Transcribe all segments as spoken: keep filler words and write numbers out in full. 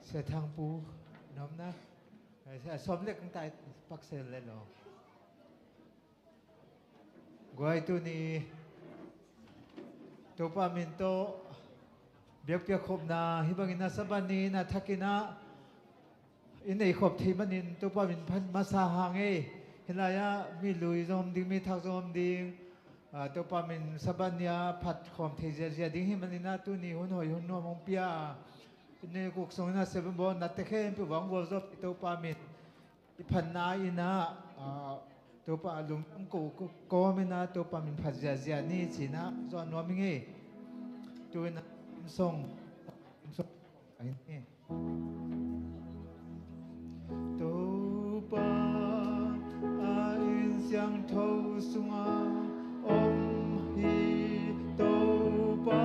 Sia Thangpu, nopna. Eh, sia Sawm le kang tai paksel le lo. Guai, tuni Topa min tawh biakpiak khopna hih bangin a Sabbath ni-in a thakin ah i nei khop thei manin Topa min phat masa hang ei. Hih lai-ah mi lui zong om ding, mi thak zong om ding. Ah, Topa min Sabbath ni-a phat khawm thei ziazia ding hih manin ah tuni hun hoih hun nuam hong pia a, i nei guk sungin ah Seven Ball natte khempeuh vang gualzawh Topa min i phatna in ah, ah, Topa a lungdam ko, ko, kawmin ah Topa min phat ziazia ni ci-in ah zawh nuam ing ei. Tu-in ah song, song, Topa a inn siangtho sungah om hi. Topa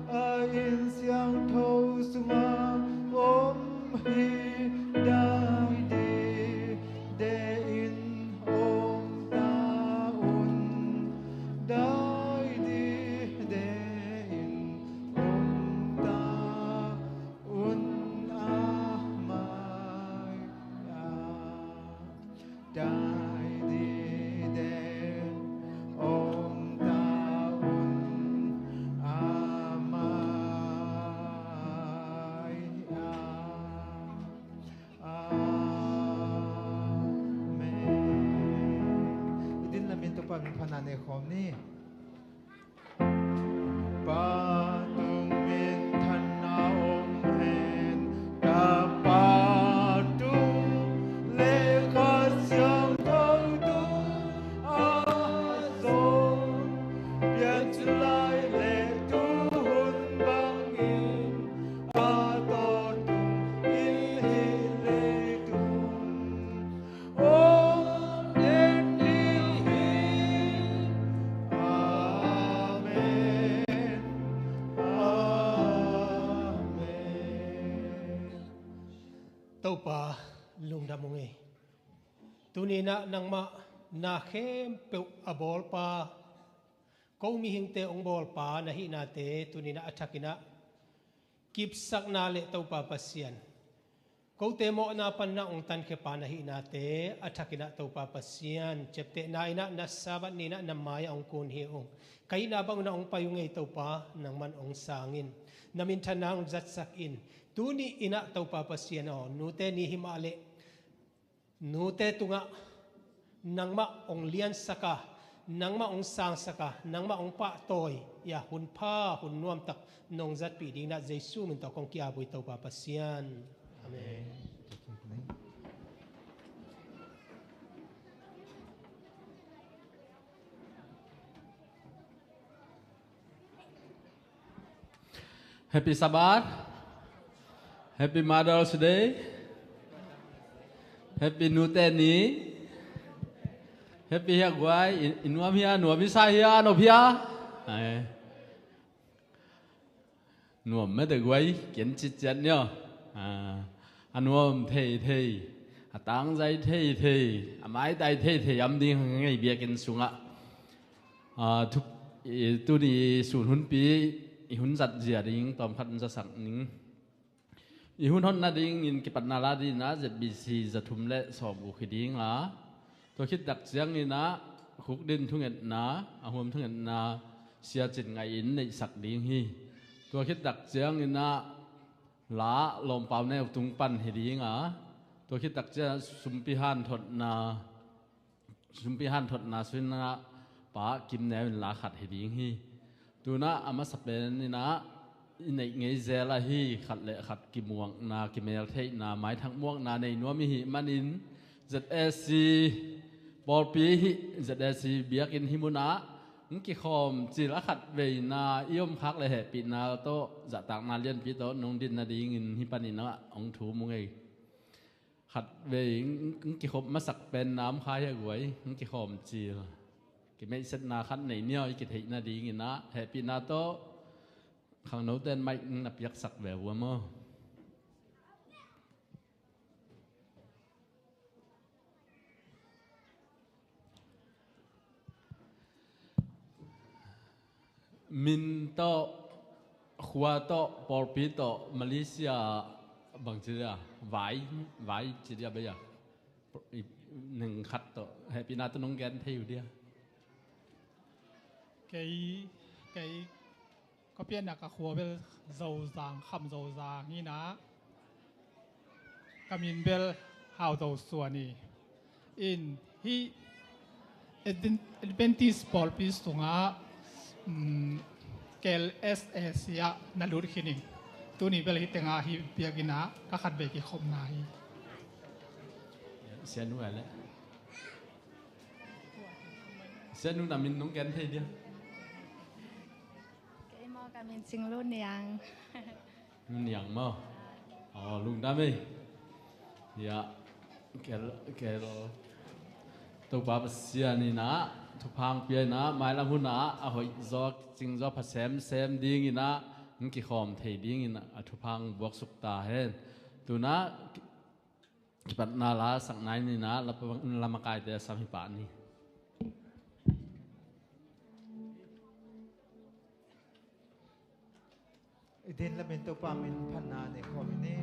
a inn siangtho sungah om hi. Dai dide in om ta un. Dai dide in om ta un, a mai a. Dai dide om ta un, a mai a. Amen. I din lamin Topa min phatna nei khawm ni. Pa tung minthanna om hen. Tapa tung le Kha Siangtho tung a zong, piancil lai le tuhun bangin, a tawntung in hih leitung om den ding hi. Amen. Amen. Topa lungdam ung ei. Tuni-in ah nangmah na khempeuh a bawlpa, ko mihingte hong bawlpa na hihnate tuni-in ah a thakin ah kipsakna le Topa Pasian, kote mawhna pan na hong tankhia pa na hihnate a thakin ah Topa Pasian, ciaptehna in ah na Sabbath ni-in ah na mai-ah hong kun hi ung. Ka hihna bangun ah hong pai ung ei Topa, nangman hong sang in, na minthanna hong zatsak in. Tuni-in ah Topa Pasian aw, nute ni hi mah leh nute tungah nangmah hong liansak a, nangmah hong sangsak a, nangmah hong pahtawi a, hun pha hun nuamtak nong zatpih dingin ah Jesu min tawh kong ki-ap uh hi Topa Pasian. Amen. Happy Sabbath. Happy Mother's Day. Happy Nute Ni. Happy hia guai, i, i nuam hia, nuam i sa hia, nop hia. Ai. Nuam mete guai, kian citciat ni aw. Ah, a nuam theithei, a tangzai theithei, a maitai theithei om ding hang ei biakinn sungah. Ah, thu, i, tuni sun hunpi i hun zat zia ding tawmkhat hong zasak ning. I hun hon nadingin kipatna la dingin ah Z B C za thum le sawm guk hi ding a, tua khit tak ciangin ah khukdin thungetna, a huam thungetna Sia Cin Ngaih in neihsak ding hi. Tua khit tak ciangin ah la Lawmpau Neu tung pan hi ding a, tua khit tak ciangin ah sumpi hanthotna, sumpi hanthotna sungah Pa Kim Neu in la khat hi ding hi. Tu-in ah a masa penin ah i neih ngei zel ahi khat le khat kimuakna, kimeltheihna, maithak muakna nei nuam i hih manin Z A C pawlpi hih, Z A C biakinn hih munah hong kikhawm cil a khat veina i om khak le hehpihna tawh zahtakna lianpi tawh nong din nadingin hih panin ah hong thum ung ei. Khat vei hong, hong kikhop masak pen na om kha hia guai, hong kikhawm cil. Kimeihsetna khat nei ni aw i kitheih nadingin ah hehpihna tawh khangnote in mic na piaksak ve uh a maw. Min tawh, khua tawh, pawlpi tawh, Malaysia Bang ci dia, vai, vai ci dia bei a. Neng khat tawh hehpihna tawh nong gen thei uh dia. Kei, kei, ka pianna ka khua bel Zozang, Kham Zozang hi na. Ka min bel Hau Zo Suan hi. In hih Advent-, Adventist pawlpi sungah, um, K L S A C ah na lut khin hi. Tuni bel hih tengah hih biakinn ah ka khatvei kikhopna hi. Sianu ah le. Sianu na min nong gen thei dia. Kei maw ka min Cing Lu Niang. Niang maw? Aw, lungdam ei. Ya, kel, kel. Topa Pasian in ah thupha hong pia in ah, mailam hun ah a hoih zaw, cing zaw, pha semsem ding in ah, hong kikhawm thei ding in ah, a thupha hong buaksuk ta hen. Tu in ah, ki-, kipatna la sakna in ah, la-, lamakaite a sam hi pah ni. I din lamin Topa min phatna nei khawm ni.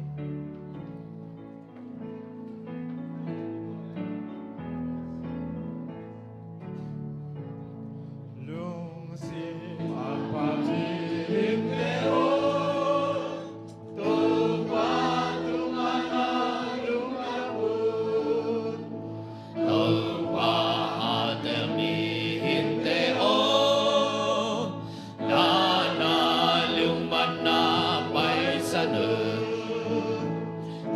Lungsim a panin te aw, Topa tungah na lungdam un. Topa a tel mihingte aw, na, na lungmanna paisan un.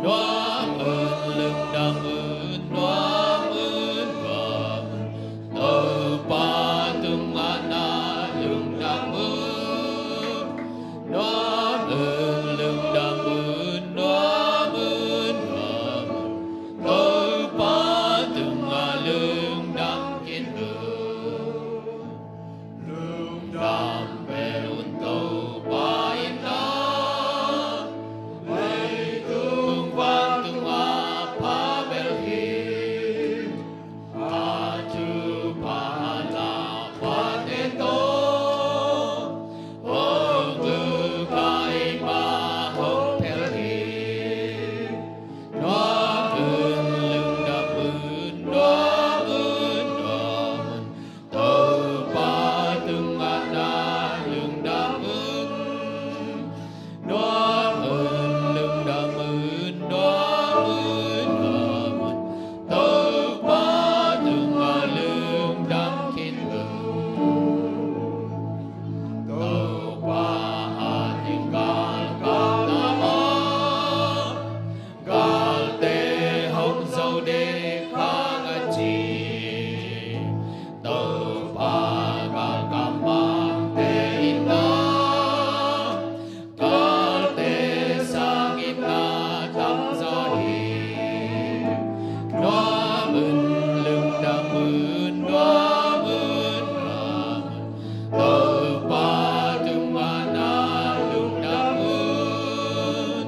Nuam un, lungdam un, nuam un, nuam un. Topa tungah na lungdam un. Nuam un, lungdam un, nuam un, nuam un. Topa tungah lungdam khin un. Lungdam bel un Topa in ah, leitung vantungah pha bel hi. A thupha a la pate tawh, hong uk a, eimah hong phel hi. Nuam un, lungdam un, nuam un, nuam un. Topa tungah na lungdam un. Nuam un, lungdam un, nuam un, nuam un. Topa tungah lungdam khin un. Topa a ding galkapna ah, galte hong zo dek hang a ci. Topa galkap mangte in ah, galte sangin na tam zaw hi. Nuam un, lungdam un, nuam un, nuam un. Topa tungah na lungdam un.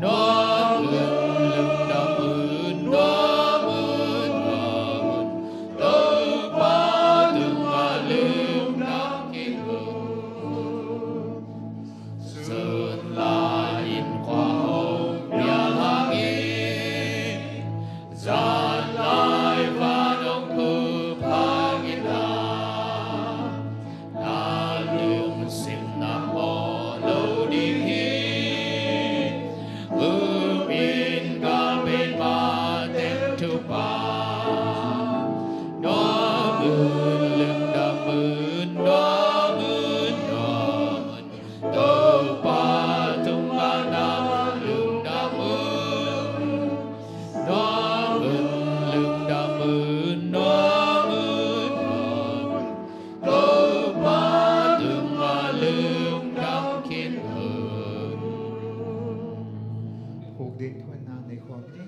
Nuam un, lungdam un, nuam un, nuam un. Topa tungah lungdam khin un. Sun lai in khua hong pial hangin, zan lai van hong khup hangin ah, na lungsim na mawh lo ding hi. Um in ka pen mah teng thupha. Nuam un, lungdam un, nuam un, nuam un. Topa tungah na lungdam un. Nuam un, lungdam un, nuam un, nuam un. Topa tungah lungdam khin un. Huk ding thuanna nei khawm ni.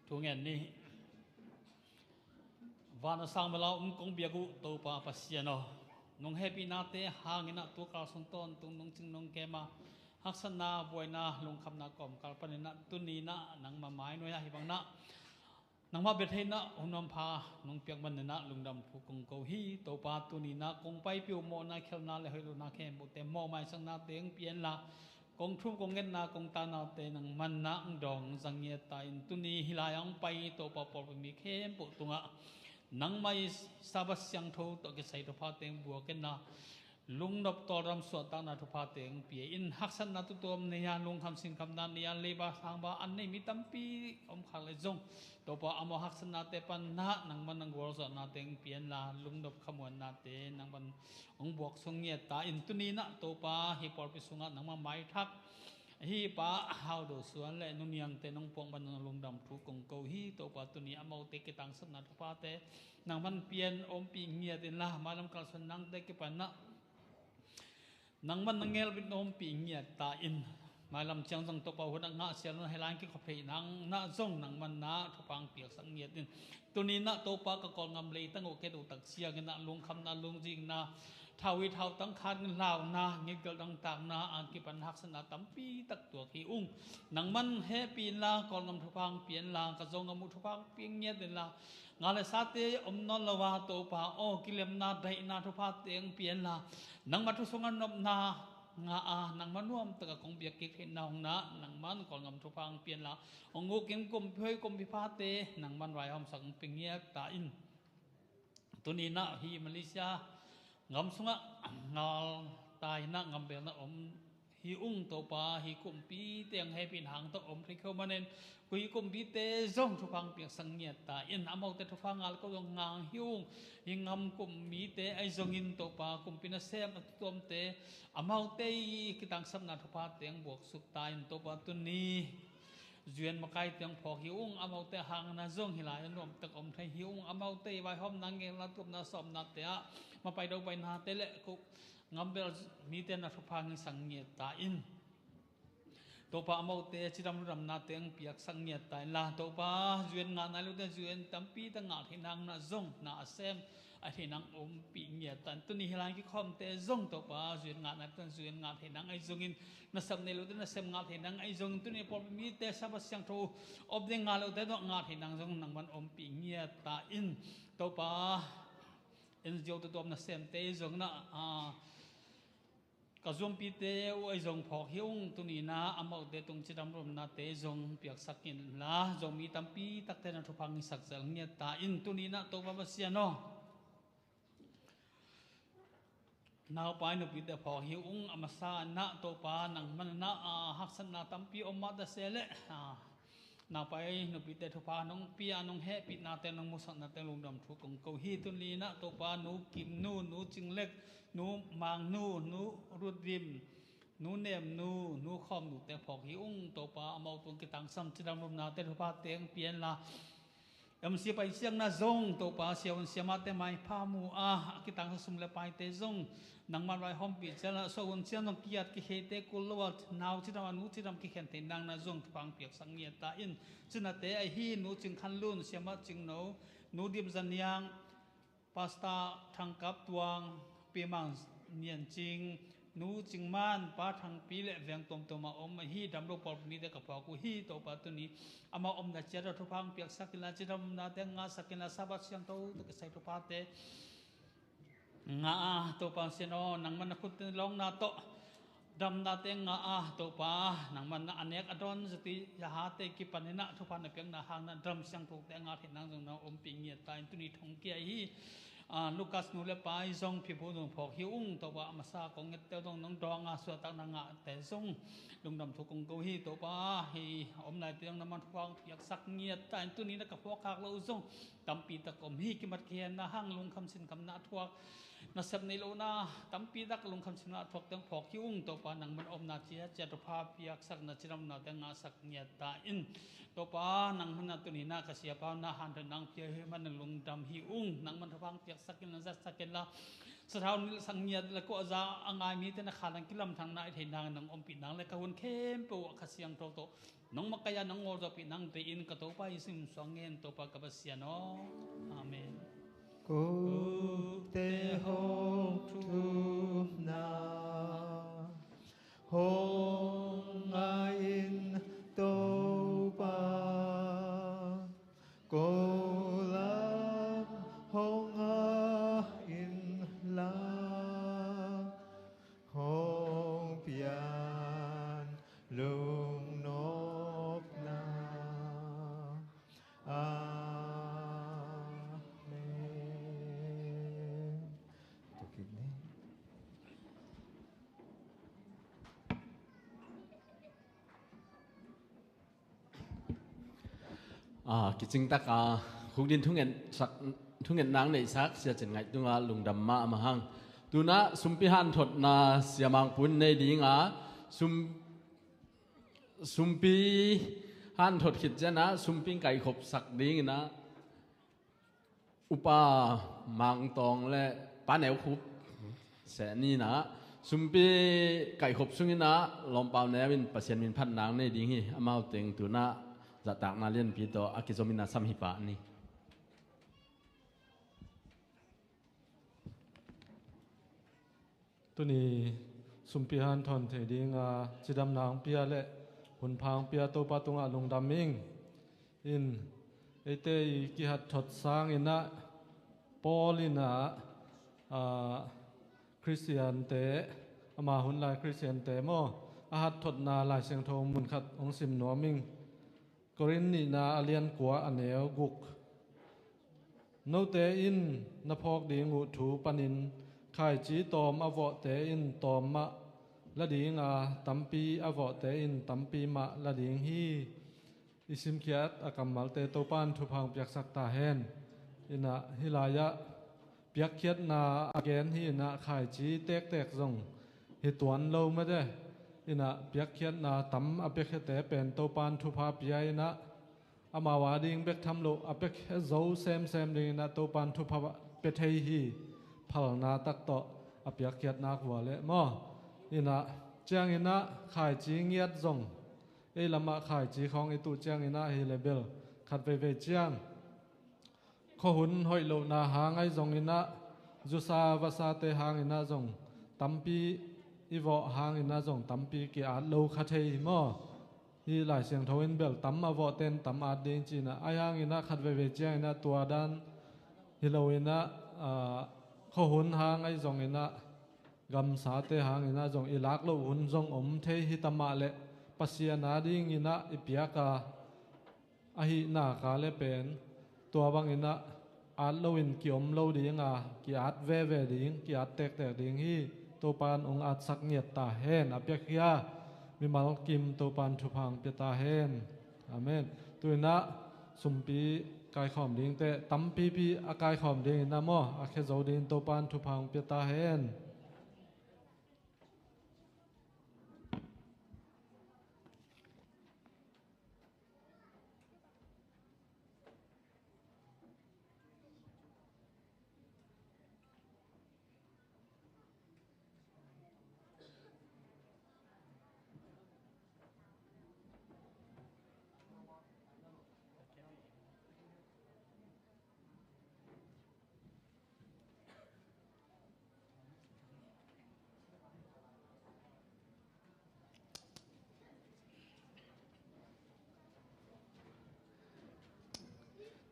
Thu ngen ni. Van a sang bel a om kong biak uh Topa Pasian aw, nong hehpihnate hangin ah tua kal sung tawntung nong cing nong kem a, haksatna, buaina, lungkhamna kawmkal panin ah tuni in ah nangma mai nuai ah hih bangin ah Nangmah bia theihna hun hampha nong piak manin ah lungdam thu kong ko hi. Topa, tuni-in ah kong paipih uh mawhna, khialhna le hoih lohna khempeuhte mawh maisakna teng pia inla, kong thum kong ngetna, kong taanate nangman ah hong dawng zang ngiat ta in, tuni hih lai-ah hong pai Topa, pawlpi mi khempeuh tungah nangmah i Sabbath siangtho tawh kisai thupha teng buak inla, lungnop tawldam suahtakna thupha teng pia in, haksatna tutuam nei a, lungkham sinkhamna nei a, leiba sangba an nei mi tampi om khak leh zong, Topa, amau haksatnate pan ah nangman nang gualzawhna teng pia inla, lungnop khamuannate nangman hong buak sung ngiat ta in, tuni-in ah Topa, hih pawlpi sungah nangmah maithak ahi Pa Hau Do Suan le Nu Niangte nong puak manin lungdam thu kong ko hi. Topa, tuni amaute kitangsapna thuphate nangman pia in ompih ngiat inla, mailam kalsuan nangte kipan ah nangman na ngelbit na ompih ngiat ta in, mailam ciang zong Topa, hun a ngahsial un, hih lai-in kikhop theih nang ah zong nangman ah thupha hong piaksak ngiat in, tuni-in ah Topa, ka Kawlgam leitang uh, ka et uh tak ciangin ah lungkhamna, lungzinna, thau-i thautang khan launa, ngitgelh dangtakna a kipan haksatna tampi tak tuak hi ung. Nangman hehpih inla, Kawlgam thupha hong pia inla, ka Zogam uh thupha hong pia ngiat inla, nga le sate om nawn lo a, Topa aw, kilemna, daihna thupha teng pia inla, nangmah thu sungah nopna ngah a, nangmah nuam takah kong biak kik theihna hong na, nangman Kawlgam thupha hong pia inla, hong uk in kumpi hoih, kumpi phate nangman vaihawmsak hong pia ngiat ta in, tuni-in ah hih Malaysia gam sungah ngal ta in ah, ngambelna om hi ung, Topa, hih kumpite hong hehpihna hang tawh om thei kho manin, hih kumpite zong thupha hong piaksak ngiat ta in, amaute thupha ngah leh ko zong ngah hi ung. Hih gam kum mite ahi zongin, Topa, kumpi nasem a tuamte, amaute i kitangsapna thupha teng buaksuk ta in, Topa, tuni U N makaite hong phawk hi ung, amaute hangin ah zong hih lai-ah nuamtak om thei hi ung, amaute i vaihawmna, ngelna, tuamna, sawmnate ah, mapai dopainate le ko ngambel mite na thupha hong sang ngiat ta in, Topa, amaute cidam ludamna teng piaksak ngiat ta inla, Topa, U N ngah nai lote U N tampi tak ngah theih nang ah zong na a sem a theih nang ompih ngiat ta in, tuni hih lai-in kikhawmte zong, Topa, U N ngah nai lote U N ngah theih nang ahi zongin, nasem nei lote nasem ngah theih nang ahi zongin, tuni pawlpi mite Sabbath siangtho om ding ngah lote zong ngah theih nang zong nangman ompih ngiat ta in, Topa, N G O tutuam nasemte zong na, a, ka zuampite uh ahi zong phawk hi ung, tuni-in ah amaute tung cidam ludamnate zong piaksak inla, Zomi tampi takte na thupha hong hisak zel ngiat ta in, tuni-in ah Topa Pasian aw, naupai nupite phawk hi ung, a masa in ah Topa, nangman ah, a, haksatna tampi om mah ta se leh, a, naupai nupite thupha nong pia, nong hehpihnate, nong musaknate lungdam thu kong ko hi. Tuni-in ah Topa, Nu Kim Nu, Nu Cing Lek, Nu Mang Nu, Nu Rut Dim, Nu Nem Nu, Nu Khawm Nu te phawk hi ung, Topa, amau tung kitangsam cidam ludamnate thupha teng pia inla, M C pai siangna zong, Topa, siavuan siamahte maipha mu a, a kitangsa sum le paite zong nangman vaihawmpih ciat inla, suahhun siam zong kiat kikheite kul lo a, nau cidam a nu cidam kikhen theih nang ah zong thupha hong piaksak ngiat ta in, cinate ahi Nu Cing Khan Lun, Siamah Cing No, Nu Dim Za Niang, Pastor Thang Kap Tuang, Pi Mang Nian Cing, Nu Cing Man, Pa Thang Pi le veng tuamtuam ah om ahi damlo pawlpi mite ka phawk uh hi. Topa, tuni amau omna ciat ah thupha hong piaksak inla, cidam ludamnate ngahsak inla, Sabbath siangtho tawh kisai thuphate ngah a, Topa Pasian aw, nangman na khut lawngna tawh damnate ngah a, Topa, nangman na a nek a dawn zati a hate kipan in ah thupha na piakna hang ah dam siangthote ngah theih nang zong na ompih ngiat ta in, tuni thong kia hi. A, Lucas nu le pa i zong Phi Phu Nu phawk hi ung, Topa, a masa kong ngette uh zong nong dawng a, suahtakna ngahte zong lungdam thu kong ko hi. Topa, hih om laite zong nangman thupha hong piaksak ngiat ta in, tuni na ka phawk khak loh uh zong tampi tak om hi. Kimat kihenna hang, lungkham sinkhamna a thuak, nasep nei lohna tampi tak lungkham sinkhamna a thuakte hong phawk hi ung, Topa, nangman omna ciatciat thupha piaksakna cidam ludamnate ngahsak ngiat ta in, Topa, nangman ah tuni-in ah ka siapa na hanthotna hong pia hi manin lungdam hi ung, nangman thupha hong piaksak inla, zatsak inla, sathau nilh sak ngiat le kuahza a ngai mite na kha nang kilamthang nai theih nang, nang ompih nang le ka hun khempeuh ah Kha Siangtho tawh nong makaih a, nong ngawlzawhpih nang deih in, ka Topa Jesu min suang ngen, Topa ka Pasian aw. Amen. Kote hong thumna hong ngah in, Topa, ko A kicingtak a khukdin thungetsak, thungetnak neihsak Sia Cin Ngaih tungah lungdam mahmah hang. Tunah sumpi hanthotna Sia Mang Pun nei dinga sum, sumpi hanthot khit cianah sumpi kaihkhopsak dinginah Upa Mang Tawng le Pa Neu Khup seh ninah sumpi kaihkhop sunginah Lawmpau Neu in Pasian min phatnak nei ding hi. Amau teng tunah zahtakna lianpi tawh a kizomin a sam hi pah ni. Tuni sumpi hanthawn thei dinga cidamna hong pia le hunpha hong pia Topa tungah lungdam ing. In eite i kihatthot sanginah Paul inah, ah, Khristiante, ama hunlai Khristiante maw, a hatthotna Lai Siangtho munkhat hong sim nuam ing. Korin nihna a lian kua a neu guk. Note in na phawk ding uh thu panin khaici tawm a vawhte in tawm mah la dinga, tampi a vawhte in tampi mah la ding hi. I simkhiat a kammalte Topan thupha hong piaksak ta hen. Inah hih lai-ah piakkhiatna a gen hi inah khaici tektek zong hi tuan lo mate. Inah piakkhiatna tam a piakkhiate pen Topan thupha pia inah amau a ding bek tham lo a piakkhiat zo semsem dinginah Topan thupha pia thei hi. Phalna tak tawh a piakkhiatna kua le maw. Inah cianginah khaici ngiat zong ei lamah khaici khawng i tuh cianginah hi le bel khat veivei ciang khuahun hoih lohna hang ahi zonginah, zusa vasate hanginah zong tampi i vawh hanginah zong tampi ki-at lo kha thei hi maw. Hih Lai Siangtho in bel tam a vawhte in tam at ding cinah ahi hanginah khat veivei cianginah tua dan hi loinah, ah, khuahun hang ahi zonginah gamsate hanginah zong i lak loh hun zong om thei hi ta mah le Pasian a dinginah i piak a ahih nak a le pen tua banginah at loin ki-om lo dinga ki-at veve ding, ki-at tektek ding hi. Topan hong atsak ngiat ta hen. A piakhia mimal kim Topan thupha hong pia ta hen. Amen. Tuinah sumpi kaikhawm dingte tampipi a kaikhawm dinginah maw, a khia zo dingin Topan thupha hong pia ta hen.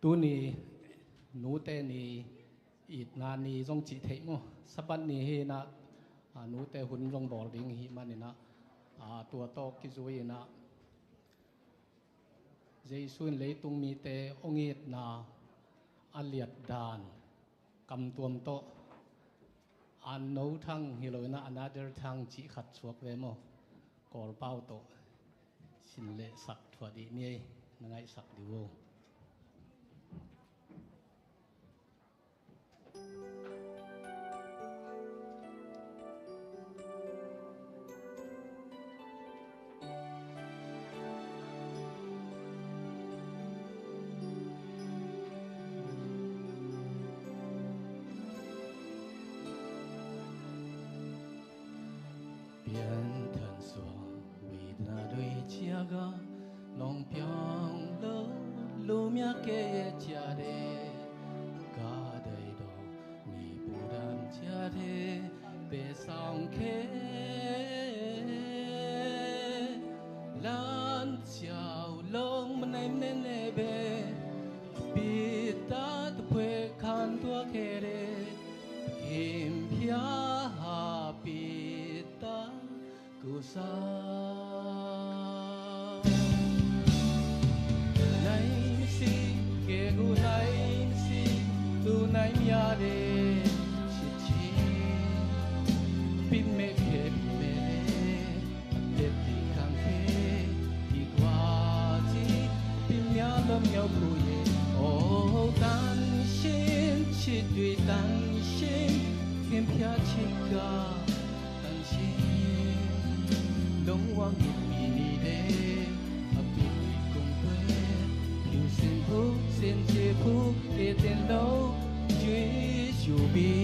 Tuni nute ni, itna ni zong cih theih maw? Sabbath ni hi inah, a, nute hun zong bawl ding hi maninah, a, tua tawh kizui inah Jesu in leitung mite hong itna a liat dan kamtuam tawh, an no thang hi loinah another thang cih khat suak ve maw? Kawlpau tawh sin le sak thuah dih ni ei, na ngaihsak dih uh. Pianthak suang witna dui ciaga nong piang lo lumia ke ciade ka dai dong mi pudam ciade pe saung ke lan ciau long manai nene be pita tupwe kan tua kere kim pia ha pita kusa. Nai si ke gu nai si tu nai mia de si chi pin me ke pin me de. Tep ti kang ke ti kua ci pin mia lo mia Aw, tansin, citdui tansin, khenphia cika tansin, lungwang nitpi nile, a pitui kong pue, piu sen phuk, sen ce phuk, ke ten lo, cui zubi.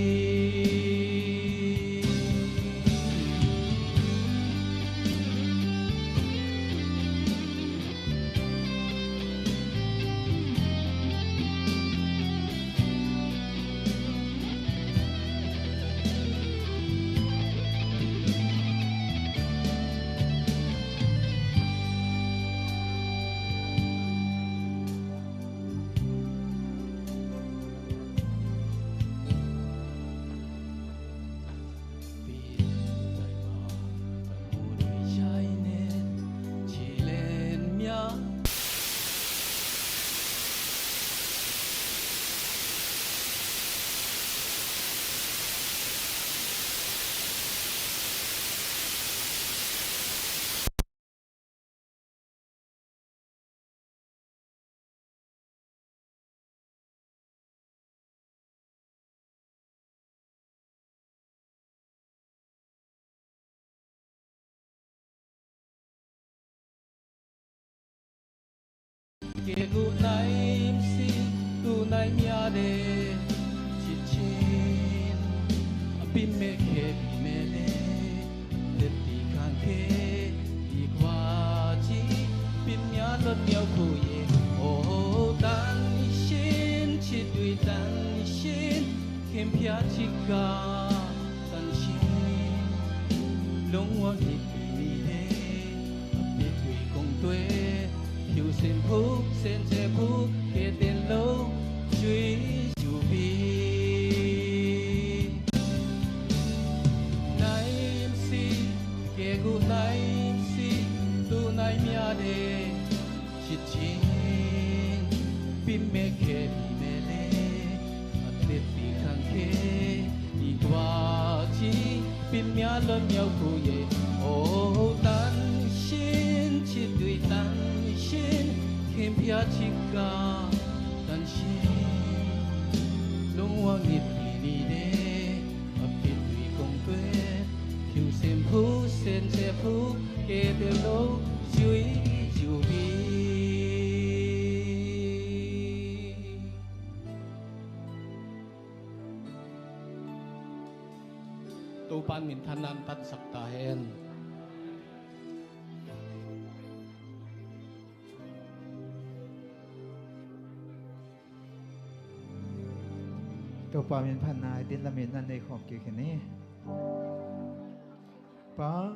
Kegu naim si tu naim ya de, cicin a pin me ke pi me le, tepi kan ke, i kwa ci, pin mya lot mya ku ye, o tan sin, ci tui tan sin, kim pya ci ka tan sin, long wa ni pi ni le, a pi tui kong tue, hiu sen phuk, sen ce phuk, ke ten lo, cui ciu pi. Naim si, ke gu naim si, tu naim ya de, cicin, pi me ke pi me le, a te pi kan ke, i kwa ci, pi mya lo mya ku ye, o tan sin, ci tui tan sin, kim pya ci ka tan sin, lung wa ngit pi ni de, a pi tui kong tue, kiu sem pu, sen se pu, ke te lo, zui, zui bi. Topa'n minthanna hong tangsak ta hen. Topa minthanna hi, din lametna nei khawm kik hi ni. Pa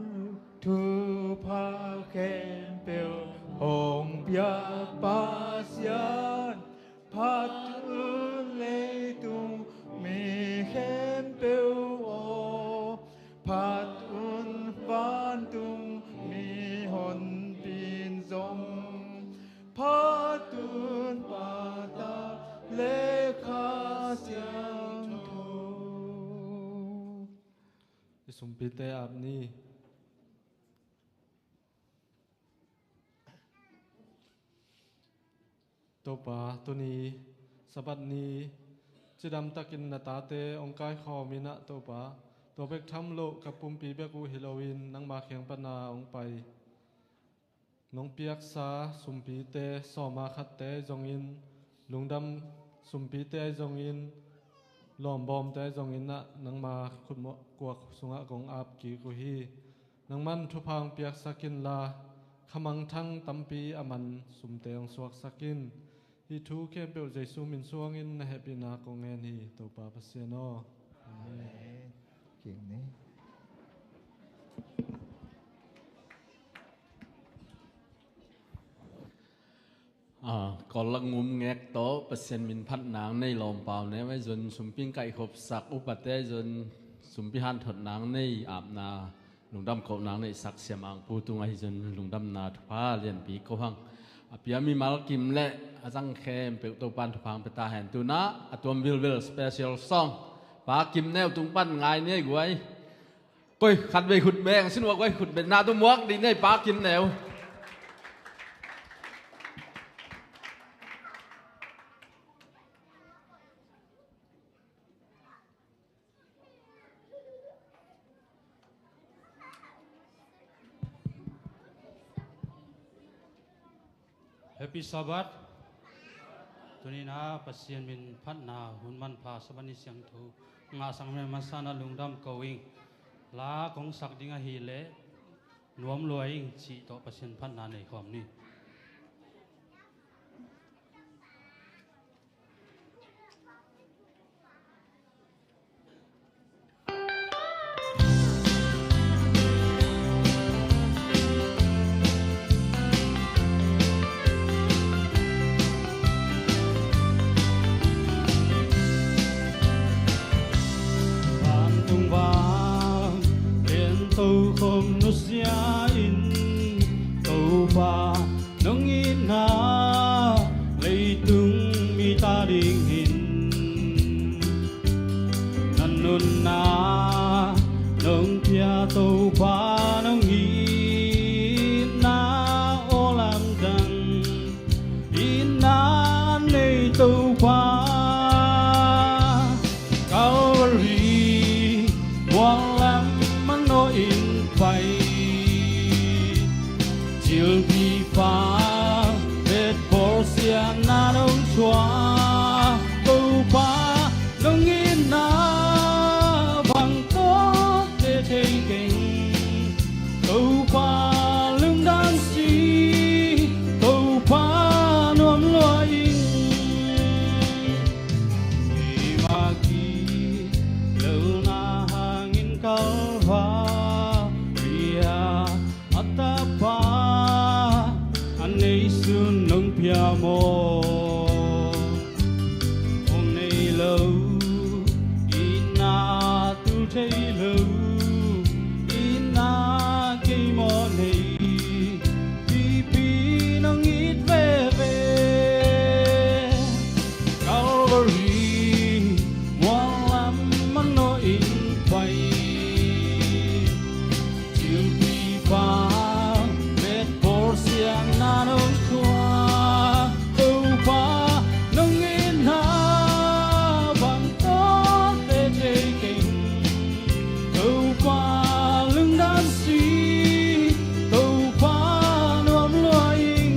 thupha khempeuh hong piak Pasian, phat un leitung mi khempeuh aw, phat un vantung mihonpi in zong, phat un Pa, Ta le Kha Siangtho. I sumpite ap ni. Topa, tuni Sabbath ni cidam takin na tate hong kaikhawm in ah, Topa, tua bek tham loh ka pumpi bek uh hi loin nangma kiang pana hong pai nong piaksa sumpite, sawma khatte ahi zongin, lungdam sumpite ahi zongin, lawmbawmte ahi zongin ah nangma khutkuak sungah kong ap kik uh hi. Nangman thupha hong piaksak inla, khamangthang tampi a man sumte hong suaksak in. Hih thu khempeuh Jesu min suangin na hehpihna kong ngen hi, Topa Pasian aw. Amen. Amen. Kik ni. Ah, Kawl lang ngum ngek tawh Pasian min phat nang nei lawmpau ne vai zon, sumpi kaihkhop sak upate zon, sumpi hanthot nang nei apna lungdam koh nang nei sak Siam Angpu tung ahi zon lungdamna thupha lianpi ko hang. A pia mimal kim le a zang khempeuh Topan thupha hong pia ta hen. Tuna a tuam vilvel special song, Pa Kim Neu tung pan ngai ni ei guai. Koi khat vei khut beng sin ua, koi khut beng na tu muak di nei Pa Kim Neu. Happy Sabbath. Tuni-in ah Pasian min phatna hun manpha Sabbath ni siangtho ngahsak masa-in ah lungdam ko ing. La kong sak ding ahih leh nuam lua ing cih tawh Pasian phatna nei khawm ni. Vantung vang lian tokhom nusia in, Topa nong itna leitung mite adingin na nunna nong pia. Topa nong itna aw lamdang, itna nei Topa. Calvary mual lam manawhin pai, cilpi pa bet bawlsiatna nong thuak. Topa nong itna bang tawh te thei keng. Topa lungdam si, Topa nuam lua ing. Keima gitlohna hangin Calvary-ah a Tapa a neihsun nong pia maw? Hong nei lo, itna tul thei lo, itna kei mawh nei, pipi nong it veve. Calvary mual lam manawhin pai, cilpi pa bet bawlsiatna nong thuak. Topa nong itna bang tawh te thei keng. Topa lungdam si, Topa nuam lua ing.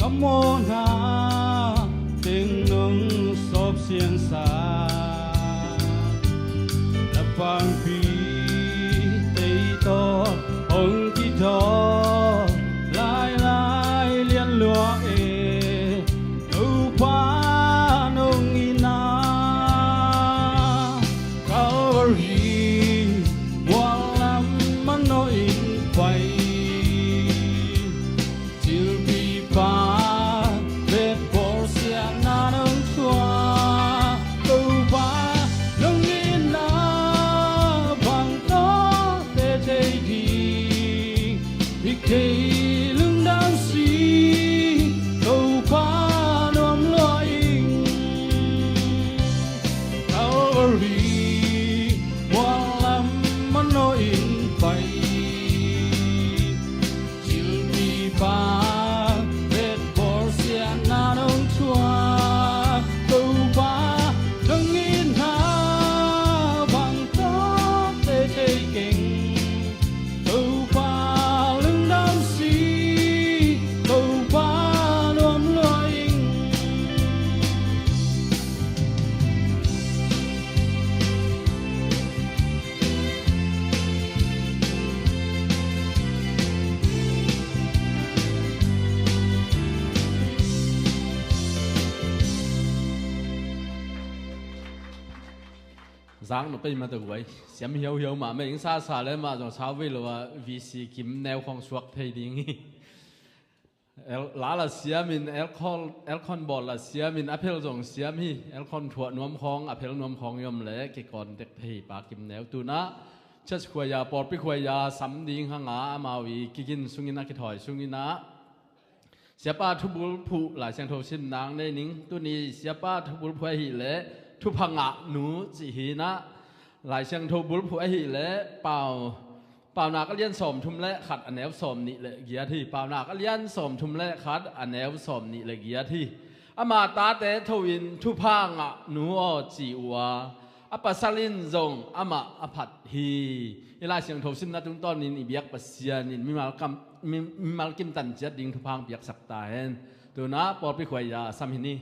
Ka mawhna teng nong sawp siangsak, na pangpi tei tawh hong kidawk lailai lian lua e. Topa nong itna Calvary mual lam manawhin pai, cilpi pa bet bawlsiatna nong thuak. Topa nong itna bang tawh te thei ding, hi kei lungdam si, Topa nuam lua ing. Calvary mual lam manawhin pai, cilpi pa bet bawlsiatna nong thuak. Topa nong itna bang tawh te thei keng. Topa lungdam si, Topa nuam lua ing. Zak na pei mah tawh guai siam hiauhiau mah mah ing. Sasa le mah zong sau vei lo a, V C kim neu khawng suak thei ding hi. El, la la siamin, elkhon, elkhon bawl la siamin, a phel zong siam hi, elkhon thuah nuam khawng, a phel nuam khawng i om leh kikawn tek thei hi Pa Kim Neu. Tunah church khuaia, pawlpi khuaia sam ding hanga amau i kigin sungin a kithawi sungin ah Siapa thubulphuh Lai Siangtho sim nang nei ning. Tuni Siapa thubulphuh ahih leh thupha ngah nu cih hi nah, Lai Siangtho bulphuh ahih leh Pau, Paunak a lian sawmthum le khat a neu sawmnih le giat hi. Paunak a lian sawmthum le khat a neu sawmnih le giat hi. Ama tate tho in thupha ngah nu aw ci uh a, a pasal in zong amah a phat hi. I Lai Siangtho simna tungtawnin i biak Pasian in mimal kam, mi, mimal kimtan ciat ding thupha hong piaksak ta hen. Tunah pawlpi khuaia sam hi ni.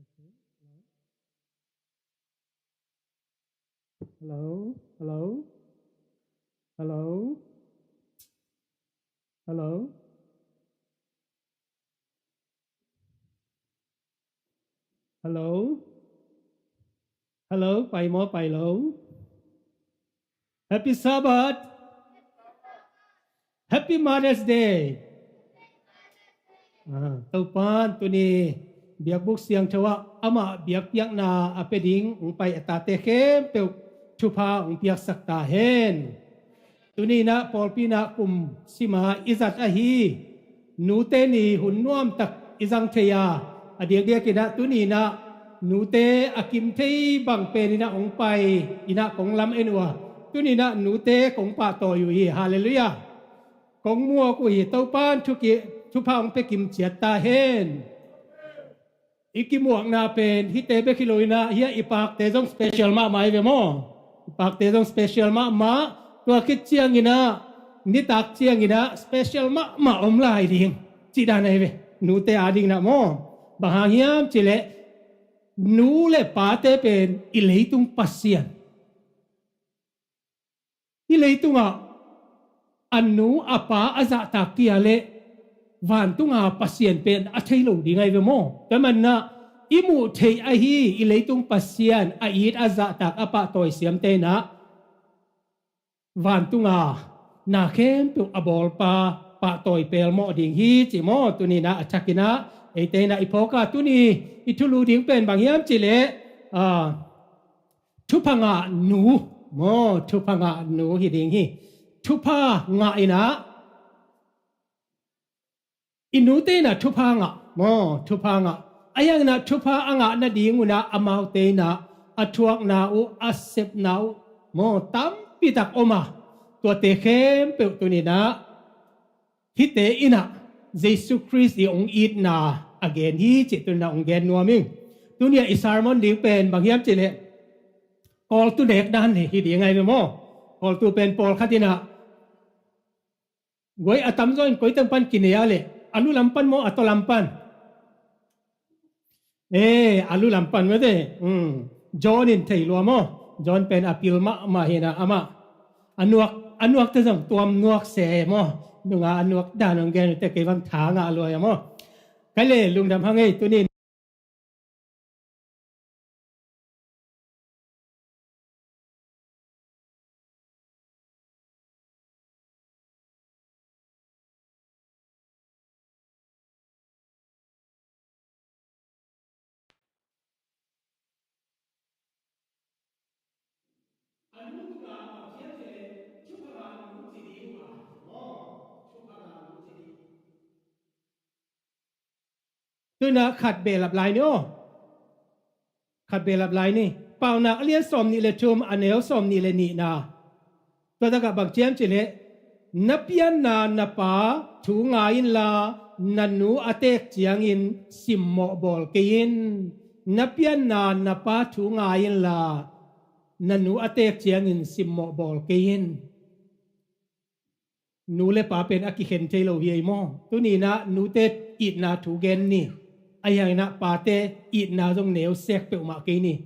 Hello? Hello? Hello? Hello? Hello? Hello? Pai maw, pai lo? Happy Sabbath. Happy Mother's Day. Ah, Topan tuni biakbuk siangtho ah amah biakpiakna a pia ding hong pai a tate khempeuh thupha hong piaksak ta hen. Tuni inah pawlpi inah kum sima i zat ahi nute ni hun nuamtak i zang thei a, a diakdiak inah tuni inah nute a kim thei bang pen inah hong pai inah kong lam en uh a, tuni inah nute kong pahtawi uh hi. Halleluiah. Kong muak uh hi. Topan thuki, thupha hong pia kim ciat ta hen. I kimuakna pen hihte bek hi lo inah, hia i pakte zong special mahmah hi ve maw? I pakte zong special mahmah. Tua khit ciang inah, nitak ciang inah special mahmah om lai ding cih dan ahi ve. Nute a ding inah maw? Bang hang hiam cih leh nu le pate pen i leitung Pasian. Hih leitungah a nu a pa a zahtak kei leh vantunga Pasian pen a thei lo ding ahi ve maw? Tua manin ah i muh theih ahi i leitung Pasian a it a zahtak a pahtawi siamte inah vantunga na khempeuh a bawlpa pahtawi pelmawh ding hi ci maw? Tuni inah a thak inah eite inah i phawk a, tuni i thulu ding pen bang hiam cih leh, ah, thupha ngah nu maw, thupha ngah nu hi ding hi. Thupha ngah inah i nute inah thupha ngah maw, thupha ngah. A yang inah thupha a ngah nading un ah amaute inah a thuakna uh, a sepna uh maw, tampitak om a, tuate khempeuh tuni inah hihte inah Jesu Khrist i hong itna a gen hi cih tuni inah hong gen nuam ing. Tuni ah i sermon ding pen bang hiam cih leh Kawltu nek dan hi ding ahi ve maw? Kawltu pen pawlkhat inah guai a tamzaw in koi teng pan kinei a leh, a lu lam pan maw, a taw lam pan? Eh, a lu lam pan mate. Hmm. John in thei lua maw? John pen a pil mahmah hi inah amah a nuak, a nuakte zong tuam nuak se maw? Nunga a nuak dan hong gen uh teh kei bang tha ngah lua a maw? Kei le lungdam hang ei tuni in. Tu inah khat behlap lai ni aw. Khat behlap lai ni. Paunak a lian sawmnih le thum, a neu sawmnih le nihna. Tua takah bang ci hiam cih leh, na pianna na pa thu ngai inla, na nu a teek ciangin simmawh bawl kei in. Na pianna na pa thu ngai inla, na nu a teek ciangin simmawh bawl kei in. Nu le pa pen a kikhen thei lo hi ei maw? Tuni inah nute itna thu gen ni. Ahi hang inah pate itna zong neu sek peuhmah kei ni.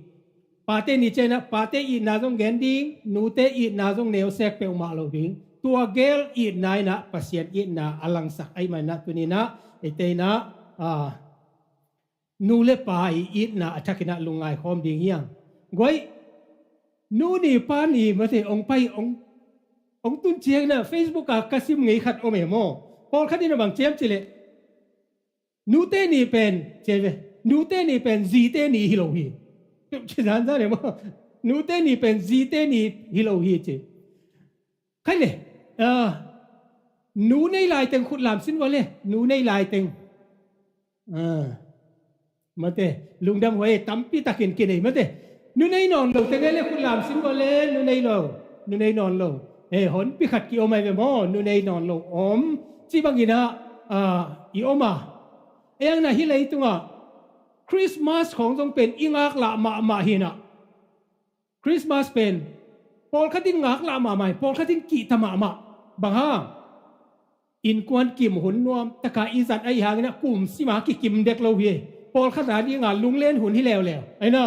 Pate ni ciang inah pate itna zong gen ding, nute itna zong neu sek peuhmah lo ding. Tua gel itna inah Pasian itna a langsak ahih man inah tuni inah eite inah, ah, nu le pa i itna a thak inah lungngai khawm ding hi hang. Guai, nu ni pa ni mate hong pai hong, hong tun ciang inah Facebook ah ka sim ngei khat om e maw? Pawlkhat in a bang ci hiam cih leh, nute ni pen, ci ve, nute ni pen zite ni hi lo hi. Ci zanzan e maw? Nute ni pen zite ni hi lo hi ci. Khai le, ah, nu nei lai teng khut lam sin vua le, nu nei lai teng. Ah, mate, lungdam huai, tampi takin kinei mate. Nu nei nawn lo teng le khut lam sin vua le, nu nei lo, nu nei nawn lo. Eh, honpi khat ki om ahi ve maw, nu nei nawn lo om. Ci bang inah, ah, i om a. Ei ang na hih leitungah Christmas khawng zong pen i ngaklah mahmah hi inah. Christmas pen pawlkhat in ngaklah mahmah hi, pawlkhat in kihta mahmah. Bang hang? Innkuan kim hun nuam taka i zat ahih hang inah kum sima kikim dek lo hi. Pawlkhat a dingah lunglen hun hi leuleu. Aina.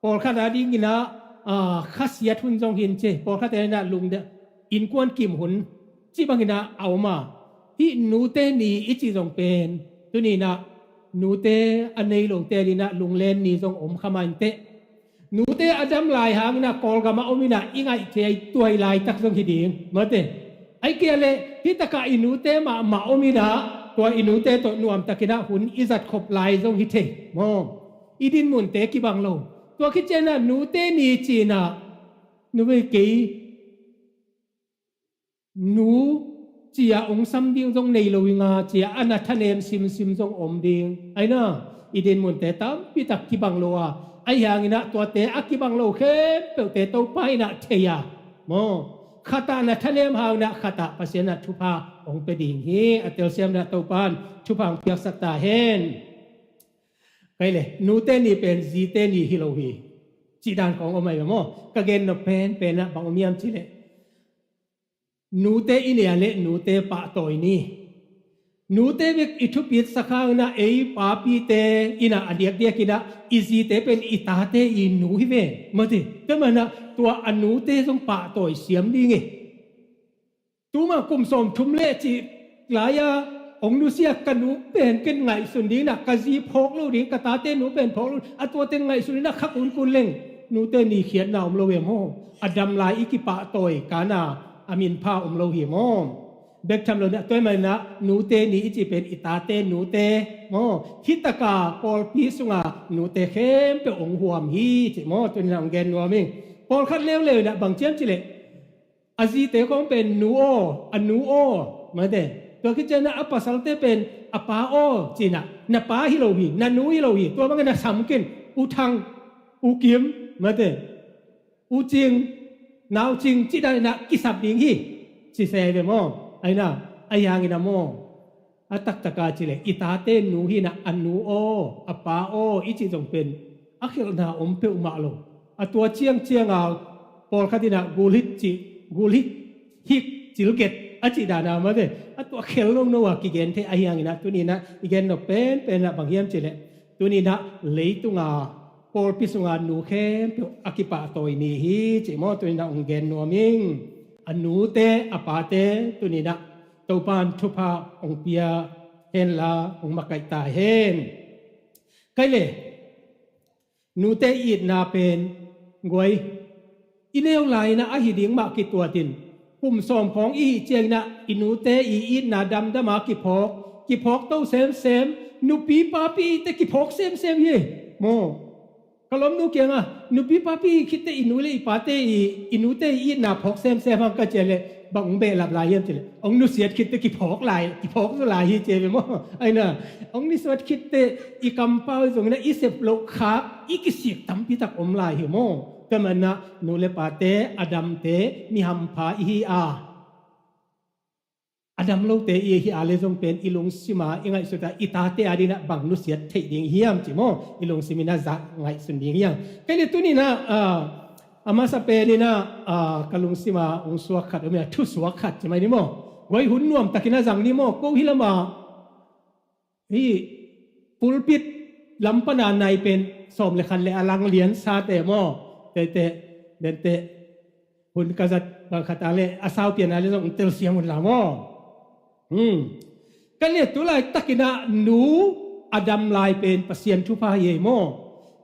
Pawlkhat a dinginah, ah, khasiat hun zong hin ci. Pawlkhat a dinginah lungde, innkuan kim hun ci banginah a om a. Hih nute ni i ci zong pen. Tuninah nute a nei lote a dinginah lunglen ni zong om kha mah inteh. Nute a dam lai hanginah Kawlgam a om inah i ngaih ciai tuai laitak zong hi ding. Mate. Ai kia le, hih takah i nute mahmah om inah, tua i nute tawh nuamtakinah hun i zat khop lai zong hi thei. Maw. I din munte kibang lo. Tua khit cianah nute ni cinah, nu vei kei, nu cia ong sam ding zong nei lo inga cia a na thanem simsim zong om ding. Aina, i din munte tampitak kibang lo a. Ai hanginah tuate a kibang lo khempeuhte Topa inah thei a. Maw. Khatah na thanem hanginah khatah Pasian ah thupha ong pe ding hi. A telsiam inah Topa in thupha ong piaksak ta hen. Kai le, nute ni pen zite ni hi lo hi. Cih dan kong om ai maw. Ka gen nop penpen ah bang om hiam cih leh. Nute i nei a le nute pahtawi ni. Nute bek i thupit sak hanginah ei papite inah a diakdiak inah i zite pen i tate i nu hi ve. Mati, tua manah tua a nute zong pahtawi siam ding hi. Tuma kum sawmthum le cih lai-a ong nusia ka nu pen ken ngaihsun ding inah ka zi phawk lo ding, ka tate nu pen phawk lo, a tuate ngaihsun inah kha kunkun leng nute ni khiatna om lo hi maw. A dam lai i kipahtawi kana a minpha om lo hi maw. Bek tham lo inah tua manah nute ni i cih pen i tate nute maw. Hih taka pawlpi sunga nute khempeuh ong huam hi cih maw. Tuninah ong gen nuam ing. Pawlkhat leuleu inah bang ciam cih leh a zite kong pen nu aw, a nu aw, mate. Tua khit cianah a pasalte pen a pa aw cinah, na pa hi lo hi, na nu hi lo hi, tua bangin na sam kin, U Thang, U Kim, mate. U Cing, Nau Cing, cih dan inah kisap ding hi. Ci se ve maw. Aina, a hiangin a maw. A taktaka cih leh i tate nu hinah a nu aw, a pa aw i cih zong pen a khelhna om peuhmah lo. A tua ciangcianga pawlkhat inah gulhit cih, gulhit hik cilget a cih dana mate. A tua khel nono a kigen thei a hianginah tuninah i gen nop penpenah bang hiam cih leh tuninah leitunga pawlpi sunga nu khempeuh a kipahtawi ni hi cih maw tuninah ong gen nuam ing. A nute a pate tuninah Topan thupha ong pia henla ong makaih ta hen. Kai le, nute itna pen guai i neu laina ahi ding mah kituatin kum sawm khawng i hih cianginah i nute i itna damdama kiphawk, kiphawk to semsem, nupi papi te kiphawk semsem hi. Maw. Ka lawmnu kiangah nupi papi khitte i nu le i pate i, i nute i itna phawk semsem hang ka ciah leh bang ong behlap lai hiam cih leh ong nusiat khitte kiphawk lai, kiphawk zaw lai hi ci ve maw. Aina ong nusiat khitte i kampau zongin ah i sep loh khak i kisik tampitak om lai hi maw. Tua manah nu le pate a damte mi hampha i hi a, a dam lote i hi a le zong pen i lungsima i ngaihsut a i tate a dinah bang nusiat theih ding hiam ci maw. I lungsim inah zah ngaihsun ding hiam. Kai le tuninah a masa peninah ka lungsima ong suak khat om inah thu suak khat ci mai ni maw. Guai hun nuamtakin a zang ni maw. Ko hi lama hih pulpit lam pana nai pen sawm le khat le a lang lian sate maw. Tete, dente, hun ka zat bang khat a le a sau pian a le zong telsiam hun la maw. Hmm. Ka le tu laitakinah nu a dam lai pen Pasian thupha hi ei maw.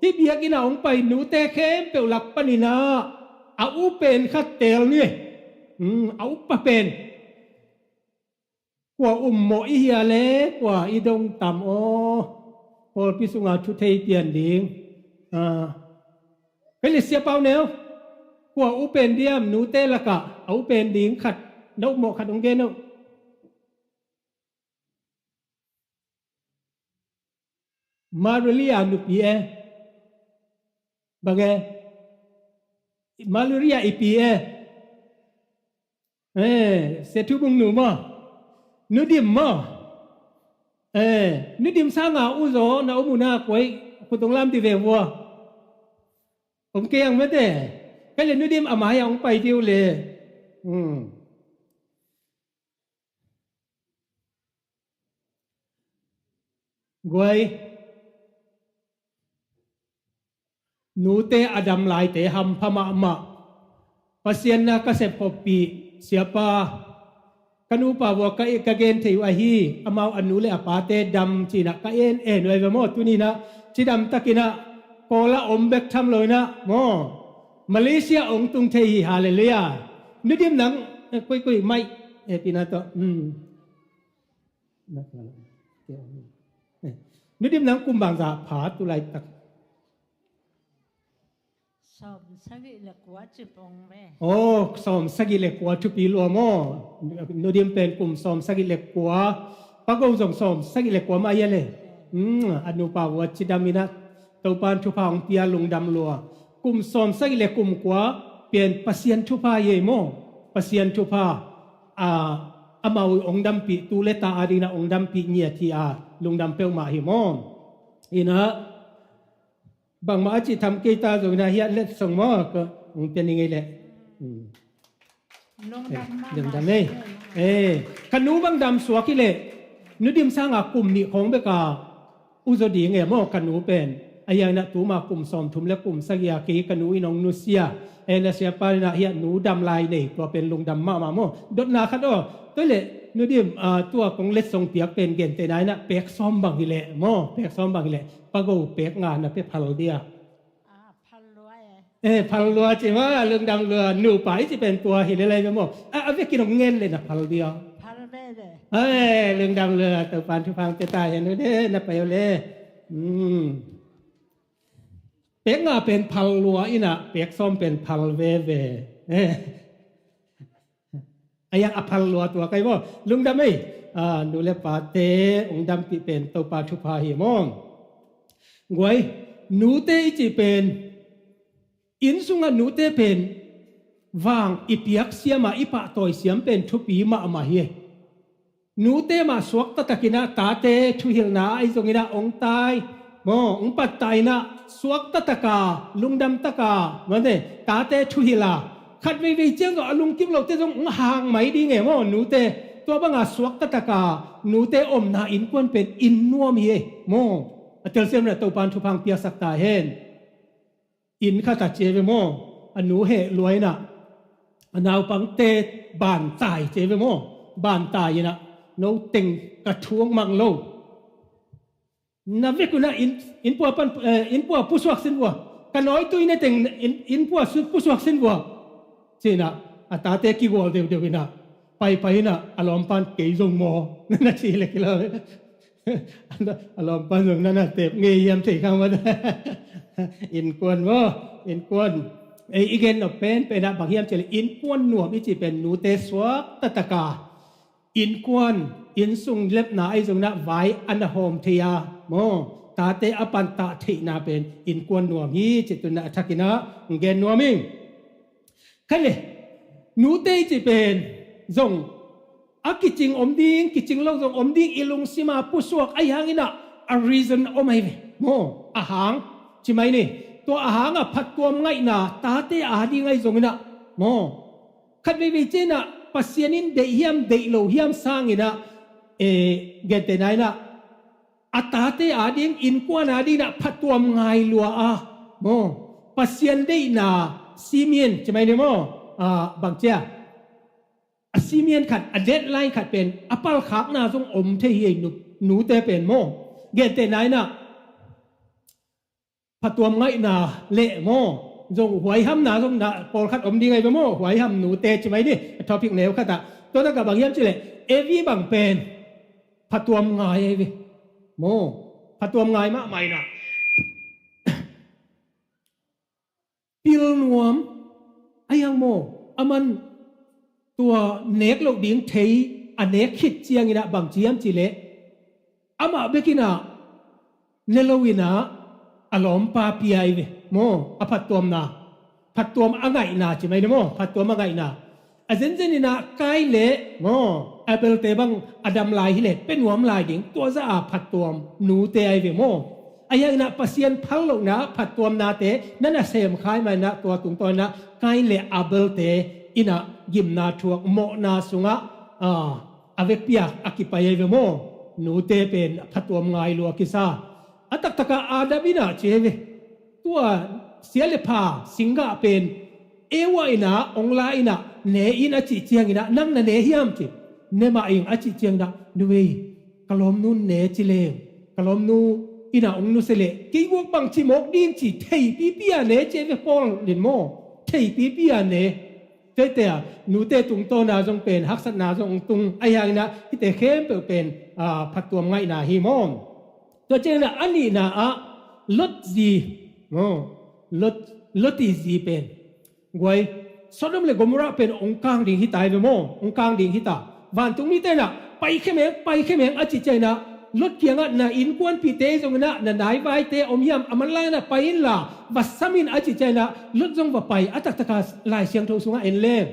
Hih biakinn a ong pai nute khempeuh lak paninah a u pen khat teel ni. Hmm, a upa pen kua um mawh i hia le kua i dong tam aw. Pawlpi sunga thu thei pian ding. Kai le Sia Pau Neu, kua u pen diam nute lakah a u pen ding khat na um mawh khat ong gen uh. Marulia nupi e. Bang e? Marulia i pi e. Eh, Sia Thu Bung nu maw. Nu Dim maw. Eh, Nu Dim sanga u zaw na um uh na kuai khut ong lam di ve vua. Om kei ang mete. Kai le Nu Dim a mai a ong pai di uh le. Hmm. Guai, Nute a dam laite hampha mahmah. Pasian na ka sep khoppih, siapa, ka nupa vua ka, ka gen thei uh ahi, amau a nu le a pate dam cinah ka en en uh ahi ve maw. Tuninah cidam takinah Kawl ah om bek tham loinah maw, Malaysia ong tung thei hi. Halleluiah. Nudim nang, eh, kuikui mai, eh, pina tawh. Hmm. Eh, Nudim nang kum bangzah pha tu laitak? Sawm sagih le kua cipong ve. Oh, sawm sagih le kua thupi lua maw. Nudim pen kum sawm sagih le kua, Pago zong sawm sagih le kua mah hi a le. Hmm, a nupa vua cidam inah Topan thupha hong pia lungdam lua. Kum sawm sagih le kum kua pen Pasian thupha hi ei maw. Pasian thupha, a, amau ong dampih, tu le ta adinah ong dampih ngiat hi a, lungdam peuhmah hi maw. Inah bangmah a cih tham kei ta zong inah hiah letsong maw, ka hong pia ni ngei leh. Hmm. Lungdam ei. Eh, ka nu bang dam suak hi leh, Nudim sanga kum nih khawng beka uzaw ding e maw, ka nu pen. A hianginah tuma kum sawmthum le kum sagih a kei ka nu in hong nusia. Eh, na siapa inah hiah nu dam lai nei, tua pen lungdam mahmah maw. Dotna khat aw, tua hi leh Nudim, ah, tua kong letsong piak pen gentehna inah pek sawm bang hi leh maw, pek sawm bang hi leh Pago pek nga na pia phal dia. Ah, phal lua e. Eh, phal lua ci maw, lungdam lua, nupa i ci pen tua hi le lai maw. A, a vekin hong ngen le na phal dia. Phal ve ve. Eh, lungdam lua, Topan thupha hong pia ta hen uh le, na pai uh le. Hmm. Pek nga pen phal lua inah, pek sawm pen phal ve ve. Eh. A hiang a phal lua tua kai maw. Lungdam ei. Ah, nu le pate ong dampih pen Topa thupha hi maw. Guai, nute i cih pen, inn sungah nute pen vang i piak siam a, i pahtawi siam pen thupi mahmah hi. Nute mah suakta takinah tate thuhilhna ahi zonginah ong tai maw, ong pattah inah suakta taka, lungdam taka, mate, tate thuhilh a, khat veivei ciang zong a lungkim lote zong ong hang mai ding e maw, nute. Tua banga suakta taka nute omna innkuan pen inn nuam hi e maw. A telsiam inah Topan thupha hong piasak ta hen. Inn khat a ci ve maw, a nu heh lua inah a naupangte bantai ci ve maw, bantai inah, no teng ka thuak mang lo. Na vek unah inn, inn pua pan, eh, inn pua pusuak sin vua. Ka nawitui ne teng inn, inn pua su-, pusuak sin vua. Cinah a tate kigual deuhdeuh inah, paipai inah a lawmpan kei zong maw na ci le kilo. A lawmpan zong nana tep ngei hiam thei khang vat. Innkuan maw, innkuan. Ei i gen nop penpenah bang hiam cih leh innkuan nuam i cih pen nute suakta taka innkuan, inn sung lepna ahi zonginah vai a na hawm thei a maw, tate a pantah theihna pen innkuan nuam hi cih tunah a thakinah gen nuam ing. Khat le, nute i cih pen zong a kicing om ding, kicing lo zong om ding i lungsima pusuak ahi hanginah a reason om ahi ve maw, a hang. Ci mai ni, tua a hangah phattuam ngaihna tate ading ahi zonginah maw, khat veivei cianah Pasian in deih hiam deih lo hiam sanginah, eh, gentehna inah a tate ading, innkuan adinginah phattuam ngai lua a maw, Pasian deihna simin ci mai ni maw, ah, bang cia, a simin khat, a deadline khat pen a palkhakna zong om thei hi ei, nu, nute pen maw. Gentehna inah phattuam ngaihna le maw, zong huaihamna zong na pawlkhat om ding ahi ve maw, huaiham nute ci mai ni, a topic neu khatah. Tua takah bang hiam cih leh Evi bang pen phattuam ngai ahi ve maw, phattuam ngai mahmah inah pil nuam ahi hang maw, aman tua nek loh ding thei a nek khit cianginah bang ci hiam cih leh amah bekinah ne loinah a lawmpa pia ahi ve maw, a phattuamna, phattuam a ngaihna ci mai ni maw, phattuam a ngaihna. A zenzen inah Kain le maw Abel te bang a dam lai hi leh pia nuam lai ding, tua zah a phattuam nute ahi ve maw. Ahi hanginah Pasian phal lohna phattuamnate na na sem khai mah inah tua tungtawn inah Kain le Abel te inah gimna thuak mawhna sungah, ah, a vekpi a a kipai ahi ve maw. Nute pen phattuam ngai lua kisa. A taktakah Adam inah ci ahi ve. Tua sia le pha singgah pen Eva in ah ong la in ah ne in a cih ciangin ah, nang na ne hiam ci, ne mah ing a cih ciangin ah, nu ei, ka lawmnu ne ci leng, ka lawmnu in ah ong nusia leh kei guak bangci mawk ding ci theipipi a ne ci ei ve Paul in maw. Theipipi a ne. Tuate a nute tungtawna zong pen haksatna zong ong tung ahi hangin ah hihte khempeuh pen, ah, phattuam ngaihna hi maw. Tua ciangin ah a nihna ah Lot zi, maw, Lot, Lot i zi pen guai, Sodom le Gomorrah pen ong kang ding hi ta ei ve maw. Ong kang ding hi ta. Vantung mite in ah pai khemeng, pai khemeng a cih ciangin ah Lot kiangah, na innkuanpihte zongin ah na naivaite om hiam, a manlang in ah pai inla va sam in a cih ciangin ah Lot zong va pai. A taktaka Lai Siangtho sungah en leng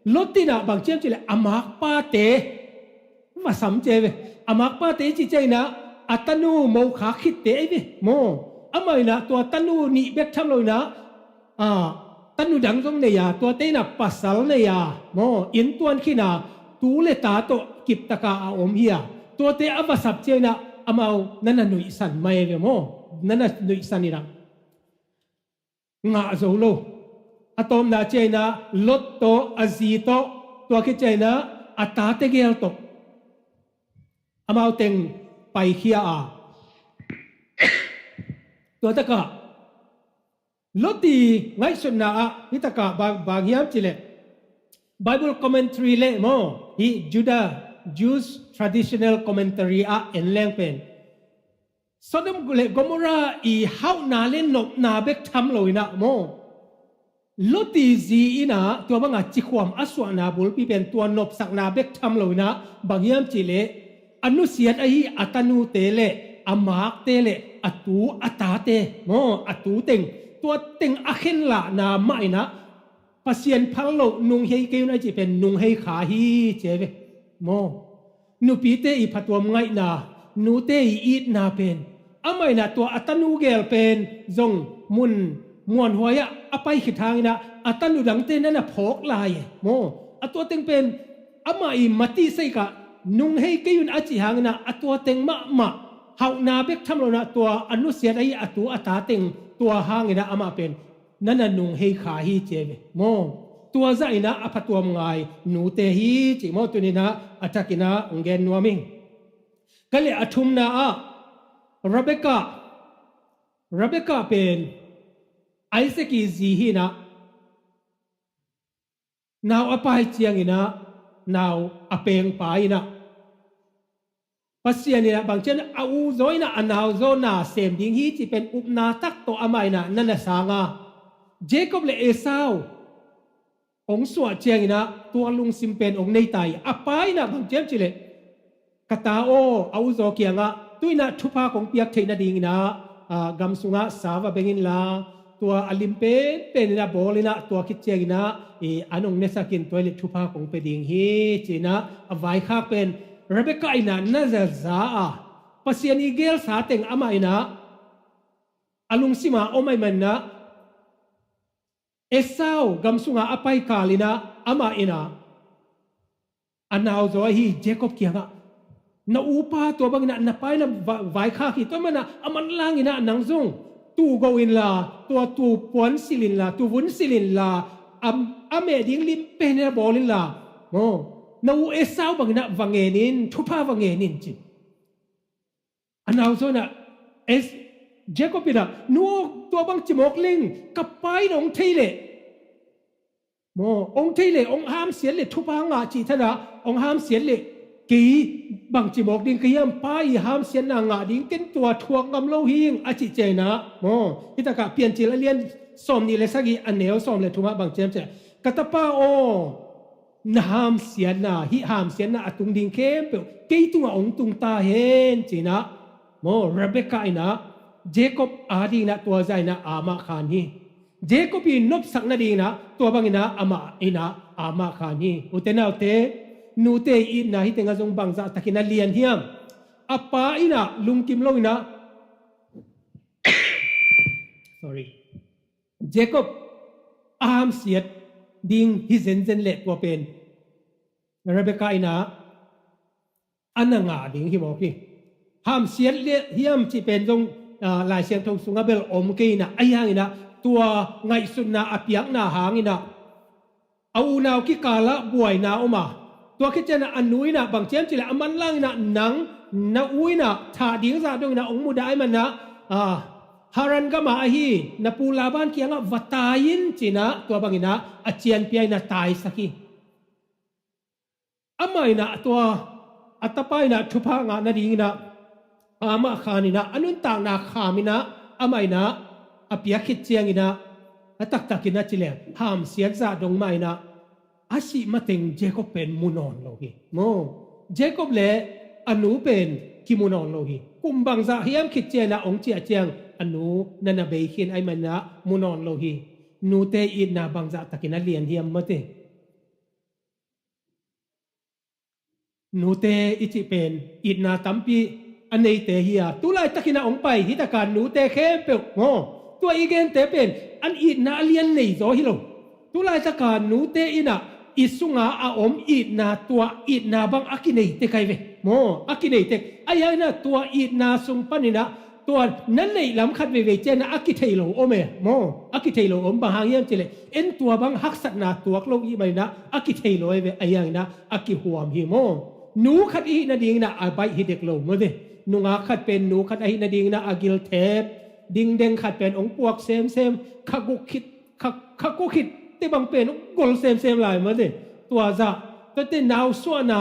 Lot in ah bang ci hiam cih leh a makpate va sam ci ei ve. A makpate i cih ciangin ah a tanu mokhak khitte ei ve maw. Amah in ah tua tanu nih bek tham lo in ah, ah, tanu dang zong nei a, tuate in ah pasal nei a maw, inntuan khin a, tu le ta tawh kiptaka a om hi a, tuate a va sap ciangin ah amau na na nuihsan mah ei ve maw. Na na nuihsan in ah ngah zo lo. A tawpna ciangin ah Lot tawh, a zi tawh, tua khit ciangin ah a tate gel tawh amau teng paikhia a. Tua takah Lot i ngaihsutna ah hih takah bang, bang hiam cih leh Bible commentary le maw, hih Judah, Jews traditional commentary ah en leng pen Sodom le Gomorrah i hauhna le nopna bek tham lo in ah maw, Lot i zi in ah tua banga cikhuam a suahna bulpi pen tua nopsakna bek tham lo in ah bang hiam cih leh a nusiat ahi a tanute le a makte le a tu a tate maw, a tu teng, tua teng a khenlahna mah in ah Pasian phal loh nunghei kei un a cih pen nunghei kha hi ci ei ve maw. Nupite i phattuam ngaihna, nute i itna pen amah in ah tua a tanu gel pen zong mun muanhuai ah a pai khit hangin ah a tanu dangte na na phawk lai e maw. A tua teng pen amah i matih saikah nunghei kei un a cih hangin ah a tua teng mahmah hauhna bek tham lo in ah tua a nusiat ahi a tu a ta teng tua hangin ah amah pen na na nunghei kha hi ci ei ve maw. Tua zah in ah a phattuam ngai nute hi cih maw, tuni in ah a thak in ah ong gen nuam ing. Ka leh a thumna ah Rebekah, Rebekah pen Isaac i zi hi in ah nau a pai ciangin ah nau a pengpa in ah Pasian in ah bang ci hiam, a uzaw in ah a nauzaw na sem ding hi cih pen upna tak tawh amah in ah na na sang a. Jacob le Esau ong suah ciangin ah tua lungsim pen ong nei ta hi. A pa in ah bang ci hiam cih leh, ka ta aw, a uzaw kiangah tu in ah thupha kong piak theih nadingin ah, ah, gam sungah sa va beng inla, tua a lim penpen in ah bawl in ah tua khit ciangin ah, i, an ong nesak in, tua hi leh thupha kong pia ding hi ci in ah a vaikhak pen Rebekah in ah na zaza a. Pasian i gelsa teng amah in ah a lungsim ah om ahih manin ah Esau gam sungah a pai kal in ah amah in ah a nauzaw ahi Jacob kiangah, na upa tua bangin ah na pa in ah va-, vaikhak hi, tua manin ah a manlang in ah nang zong tuugo inla, tua tuu puan silh inla, tuu vun silh inla, a, a meh ding lim pen in ah bawl inla, maw, na u Esau bangin ah va ngen in, thupha va ngen in ci. A nauzaw in ah, Es-, Jacob in ah, nu aw, tua bangci mawk leng, ka pa in ong thei leh, maw, ong thei leh, ong hamsiat leh thupha ngah cih thadah, ong hamsiat leh kei bangci mawk ding ka hiam, pa i hamsiatna ngah ding ken tua thuak ngam lo hi ing a cih ciangin ah, maw, hih takah Piancil a lian sawmnih le sagih a neu sawm le thumah bang ci hiam cih leh, ka tapa aw, na hamsiatna, hih hamsiatna a tung ding khempeuh kei tungah ong tung ta hen ci in ah, maw, Rebekah in ah Jacob adingin ah tua zah in ah amah khan hi. Jacob i nopsak nadingin ah tua bangin ah amah in ah amah khan hi. Ute naute, nute i itna hih tengah zong bangzah takin a lian hiam. A pa in ah lungkim lo in ah, sorry, Jacob a hamsiat ding hi zenzen leh tua pen Rebekah in ah a na ngah ding hi mawk hi. Hamsiat leh hiam cih pen zong, ah, Lai Siangtho sungah bel om kei in ah, ahi hangin ah tua ngaihsutna a piakna hang in ah a unau kikal ah buaina om a, tua khit ciang ah a nu in ah bang ci hiam cih leh a manlang in ah nang na u in ah thah ding zah dong in ah hong mudah ahih manin ah, ah, Haran gam ah ahi na pu Laban kiangah va tai in ci in ah tua bang in ah a cianpia in ah taisak hi. Amah in ah tua a tapa in ah thupha ngah nading in ah amah khan in ah a nuntakna kham in ah amah in ah a piak khit ciang in ah a taktak in ah ci leh hamsiat zah dong mah in ah a sih mateng Jacob pen mu nawn lo hi. Maw, Jacob le a nu pen kimu nawn lo hi. Kum bangzah hiam khit ciang in ah hong ciah ciang a nu na na bei khin ahih manin ah mu nawn lo hi. Nute itna bangzah takin a lian hiam maw te. Nute i cih pen itna tampi a neite hi a, tu laitakin ah hong pai hi taka nute khempeuh maw, tua i gente pen an itna a lian nei zaw hi lo. Tu laitaka nute in ah i sunga a om itna, tua itna bang a kinei tek ahi ve maw, a kinei tek. Ahi hangin ah tua itna sung panin ah tua na neih lam khat veivei ciang ah a kithei lo om e maw, a kithei lo om. Bang hang hiam cih leh en tua bang haksatna tuak lo i hih manin ah a kithei lo ahi ve, ahi hangin ah a kihuam hi maw. Nu khat i hih nading in ah a baih hi dek lo maw te. Nungak khat pen nu khat a hih nading in ah a gil thep, dingdeng khat pen hong puak semsem, kha guk khit, kha, kha kua khit te bang pen hong gol semsem lai maw te. Tua zah, tua te nausuahna,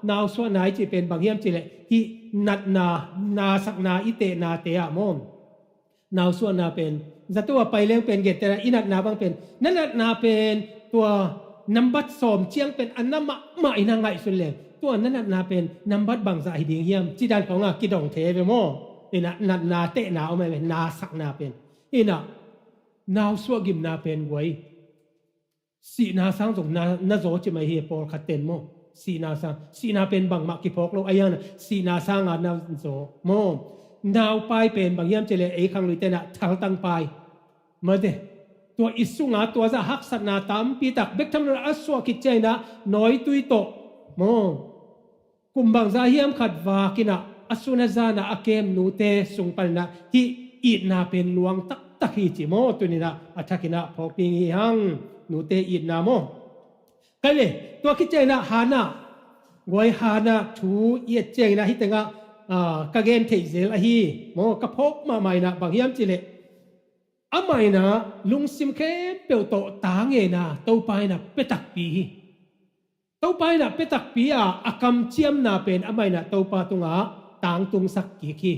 nausuahna i cih pen bang hiam cih leh hih natna, nasakna i tehnate ah maw. Nausuahna pen zato a pai leng pen gentehna i natna bang pen, na natna pen tua nambat sawm ciang pen a na mahmah in ah ngaihsun leng, tua na natna pen nambat bangzah hi ding hiam cih dan khawng ah kidong thei ve maw. In ah natna tehna om ahi ve, nasakna pen. In ah nausuah gimna pen guai, sihna sang zong na, na zaw ci mai hi pawlkhat ten maw. Sihna sang, sihna pen bangmah kiphawk lo, ahi hangin ah sihna sang a na zaw maw. Naupai pen bang hiam cih leh ei khangluite in ah thaltangpai maw te. Tua i sunga tua zah haksatna tampi tak bek tham lo a suah khit ciang in ah nawitui tawh maw, kum bangzah hiam khat vak in ah a sun a zan ah a kem nute sung panin ah hih itna pen luang taktak hi ci maw. Tuni in ah a thak in ah phawk ding hi hang, nute itna maw. Kei le, tua khit ciang in ah Hannah, guai Hannah thu i et ciang in ah hih teng ah, ah, ka gen theih zel ahi maw, ka phawk mahmah in ah bang hiam cih leh amah in ah lungsim khempeuh tawh ta ngen a Topa in ah pia takpi hi. Topa in ah pia takpi a, a kamciamna pen amah in ah Topa tungah tangtungsak kik hi.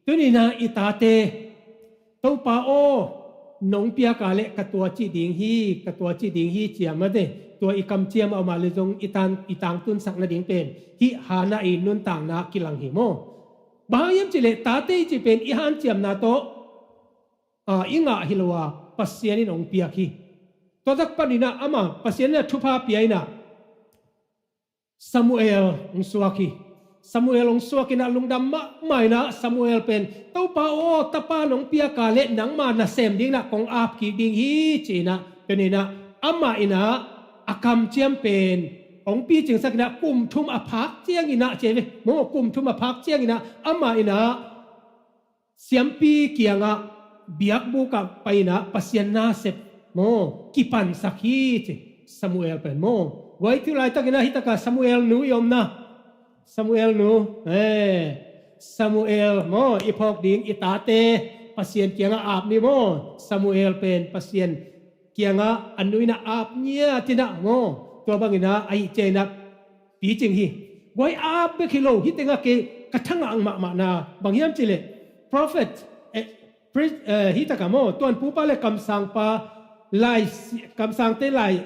Tuni in ah i tate, Topa aw, nong piak a leh ka tua cih ding hi, ka tua cih ding hi ci a maw te. Tua i kamciam a om a leh zong i tan, i tangtunsak nading pen hih Hannah i nuntakna kilang hi maw. Bang hang hiam cih leh tate i cih pen i hanciamna tawh, ah, i ngah hi lo a, Pasian in hong piak hi. Tua tak panin ah amah Pasian in ah thupha pia in ah Samuel hong suak hi. Samuel hong suak in ah lungdam mahmah in ah Samuel pen, Topa aw, tapa nong piak a leh nangma nasem ding in ah kong ap kik ding hi ci in ah, tua in ah amah in ah a kamciam pen hong picingsak in ah kum thum a phak ciang in ah ci ve maw, kum thum a phak ciang in ah amah in ah siampi kiangah biakbuk ah pai in ah Pasian nasep maw, kipansak hi ci. Samuel pen maw, guai, tu laitakin ah hih taka Samuel nu i omna, Samuel nu, eh, Samuel maw, i phawk ding i tate Pasian kiangah ap ni maw. Samuel pen Pasian kiangah a nu in ah ap ngiat in ah maw, tua bang in ah ahih ciang in ah picing hi. Guai, ap bek hi lo, hih teng ah kei ka thangah mahmahna bang hiam cih leh prophet, eh, pri-, eh, hih taka maw, Tuanpupa le Kamsangpa lai, Kamsangte lai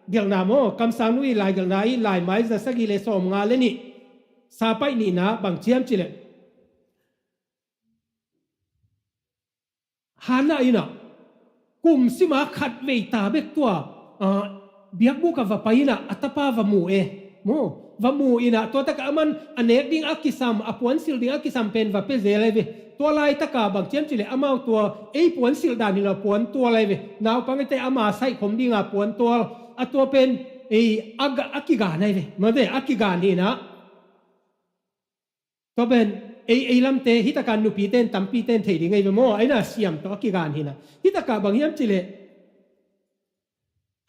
gelhna maw, Kamsang nu i lai gelhna i Laimai za sagih le sawmnga le nih, sa paih nihna bang ci hiam cih leh Hannah in ah kum sim a khat vei ta bek tua, ah, biakbuk ah va pai in ah a tapa va mu e maw, va mu in ah tua tak ah aman a nek ding a kisam, a puansilh ding a kisam pen va pia zel ahi ve. Tua laitak ah bang ci hiam cih leh amau tua ei puansilh dan hi lo, puantual ahi ve. Naupangte ama saih khom ding a puantual, a tua pen ei a ga-, a kigan ahi ve maw te, a kigan hi in ah tua pen Ei, ei lamte, hi takah nupite in, tampite in thei ding ei ve maw. Aina siam tawh a kigan hi na. Hi takah bang hiam cih leh,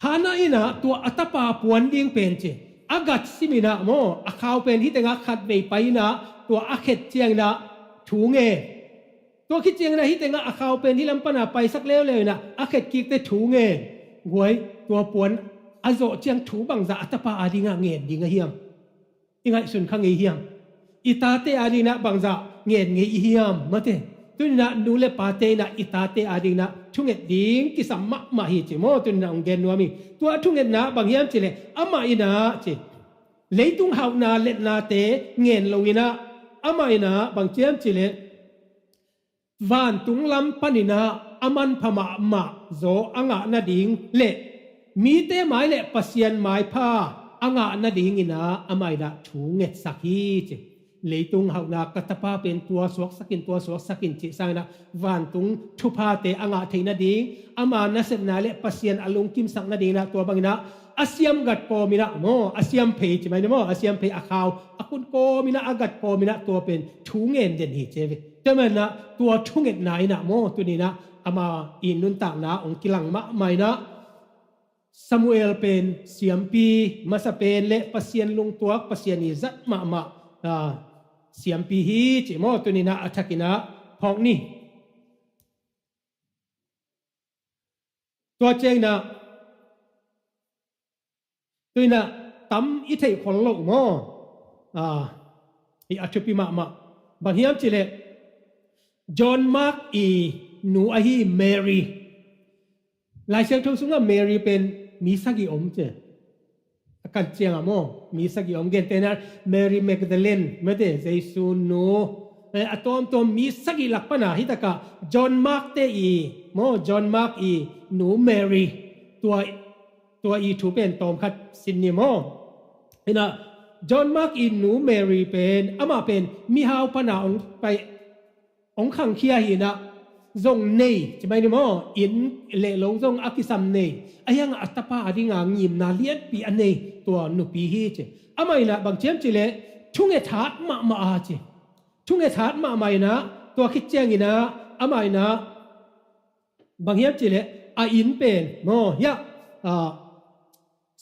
Hannah in ah tua a tapa puan ding pen ci, a gat sim in ah maw, a khau pen hi tengah khatvei pai in ah, tua a khet ciangin ah thu ngen. Tua khit ciangin ah hi tengah a khau pen hi lam pan ah paisak leuleu in ah, a khet kikte thu ngen. Guai, tua puan a zawh ciang thu bangzah a tapa adingah ngen ding a hiam? I ngaihsun kha ngei hiam? I tate adingin ah bangzah ngen ngei i hiam, mate? Tuni in ah nu le pate in ah i tate adingin ah thunget ding kisam mahmah hi ci maw, tuni in ah hong gen nuam hi. Tua thungetna bang hiam cih leh, amah in ah ci, leitung hauhna letnate ngen lo in ah, amah in ah bang ci hiam cih leh, vantung lam panin ah a manpha mahmah zaw a ngah nading le mite mai le Pasian maipha a ngah nadingin ah amah in ah thu ngetsak hi ci. Leitung hauhna ka tapa pen tua suaksak in, tua suaksak in cih sangin ah vantung thuphate a ngah theih nading, ama nasepna le Pasian a lungkimsak nadingin ah tua bangin ah a siam gat kawmin ah maw, a siam phei ci mai ni maw, a siam phei, a khau a kun kawmin ah, a gat kawmin ah tua pen thu ngen den hi ci ve. Tua manin ah tua thungetna in ah maw, tuni in ah ama i nuntakna hong kilang mahmah in ah, Samuel pen siampi masa pen le Pasian lungtuak, Pasian i zat mahmah, ah, siampi hi ci maw, tuni in ah a thakin ah phawk ni. Tua ciangin ah, tuni in ah tam i theih khol loh maw? Ah, i a thupi mahmah. Bang hiam cih leh, John Mark i nu ahi Mary. Lai Siangtho sungah Mary pen mi sagih om ci. A kan ciangah maw, mi sagih om, gentehna Mary Magdalene, mate, Jesu nu. Eh, a tuamtuam mi sagih lak pan ah hi takah John Mark te i maw, John Mark i nu Mary, tua, tua i thu pen tawmkhat sin ni maw. Hi in ah John Mark i nu Mary pen, amah pen mihau pan ah hong pai, hong khangkhia hi in ah, zong nei ci mai ni maw, inn le lo zong a kisam nei, a hiangah a tapa adinga ngimna lianpi a nei tua nupi hi ci. Amah in ah bang ci hiam cih leh, thunget hat mahmah a ci. Thunget hat mahmah in ah, tua khit ciangin ah amah in ah bang hiam cih leh, a inn pen maw, hiah, ah,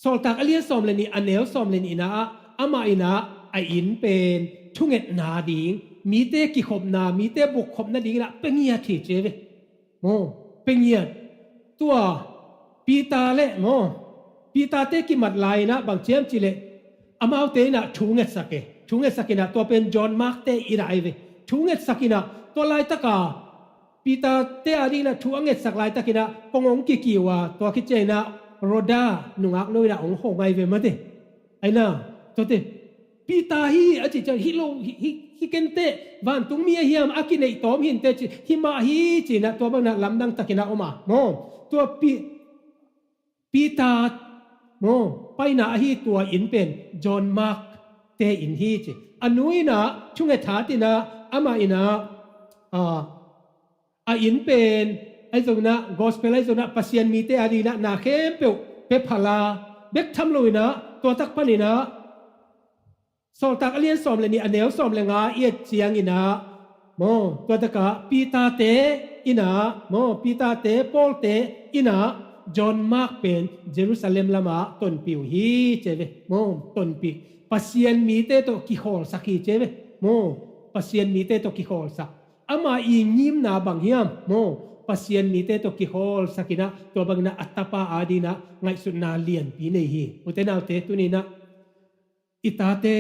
Sawltak a lian sawm le nih, a neu sawm le nihna ah, amah in ah a inn pen thungetna ding, mite kikhopna, mite bukkhop nadingin ah pia ngiat hi ci ve. Maw, pia ngiat. Tua Peter le maw, Peter te kimat lai in ah bang ci hiam cih leh, amaute in ah thu ngetsak e. Thu ngetsak in ah tua pen John Mark te i dah hi ve. Thu ngetsak in ah tua laitak a Peter te adingin ah thu a ngetsak laitakin ah kong hong kikiu a, tua khit ciangin ah Rhoda nungak no in ah hong hawh ngai ve, mate. Aina, tuate, Peter hi a cih ciang, hi lo, hi, hi, hi kenteh, vantungmi a hiam, a kineih tawm hi inteh ci, hi mah hi ci in ah tua bangin ah lamdang takin ah om a maw. Tua Pi-, Peter maw, paina ahi tua inn pen John Mark te inn hi ci. A nu in ah thunget hat in ah, amah in ah, ah, a inn pen ahi zongin ah, gospel ahi zongin ah, Pasian mite adingin ah na khempeuh pia phal a, bek tham lo in ah, tua tak panin ah, Sawltak a lian sawm le nih, a neu sawm le nga i et ciangin ah maw, tua takah Peter te in ah maw, Peter te, Paul te in ah John Mark pen Jerusalem lamah tonpih uh hi ci ve maw, tonpih. Pasian mite tawh kikholsak hi ci ve maw, Pasian mite tawh kikholsak. Ama i ngimna bang hiam maw, Pasian mite tawh kikholsak in ah, tua bangin ah a tapa adingin ah ngaihsutna lianpi nei hi. Ute naute, tuni in ah i tate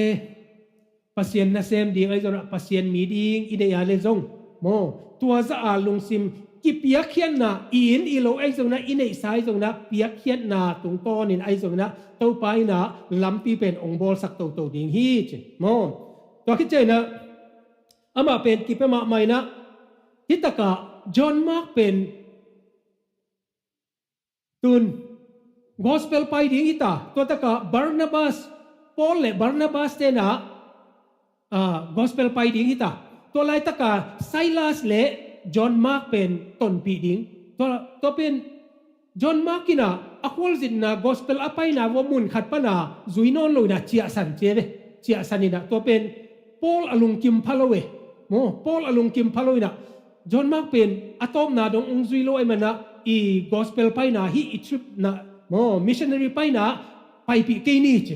Pasian nasem ding ahi zongin ah, Pasian mi ding i neih a le zong maw, tua zah a lungsim kipiakkhiatna, i inn i lo ahi zongin ah, i neihsa ahi zongin ah, piakkhiatna tungtawnin ahi zongin ah, Topa in ah lampi pen hong bawlsak toto ding hi ci maw. Tua khit ciangin ah amah pen kipia mahmah in ah, hi takah John Mark pen tun gospel pai ding hi ta, tua takah Barnabas, Paul le Barnabas te in ah, ah, gospel pai ding hi ta. Tua laitakah Silas le John Mark pen tonpih ding. Tua, tua pen John Mark in ah a khualzinna, gospel a paina vua mun khat pan ah zui nawn lo in ah ciahsan ci ve. Ciahsan in ah, tua pen Paul a lungkim pha lo e. Maw, Paul a lungkim pha lo inah, John Mark pen a tawpna dong ong zui lo ahih manah, i gospel paina, hih i trip na, maw, missionary paina paipih kei ni ci.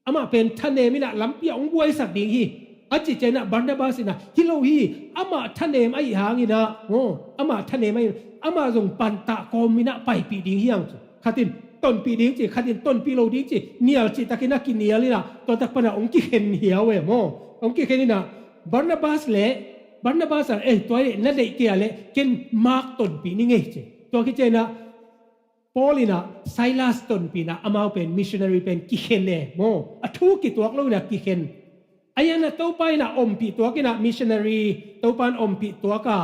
Amah pen thanem inah lampi ah ong buaisak ding hi, a cih cianginah Barnabas inah, hi lo hi, amah thanem ahih hanginah, maw, amah thanem ahih, amah zong pantah kawm inah paipih ding hi hang ci. Khat in tonpih ding ci, khat in tonpih lo ding ci, nial cihtakin a kinial inah, tua tak panah ong kikhen hiau e maw. Ong kikhen inah, Barnabas le, Barnabas ah, eh, tua hi na deih kei ah le, ken Mark tonpih ni ngei ci. Tua khit cianginah, Paul inah, Silas tonpih inah, amau pen missionary pen kikhen e maw. A thu kituak lo inah kikhen. Ahi hanginah Topa inah ompih tuak inah missionary, Topa in ompih tuak a.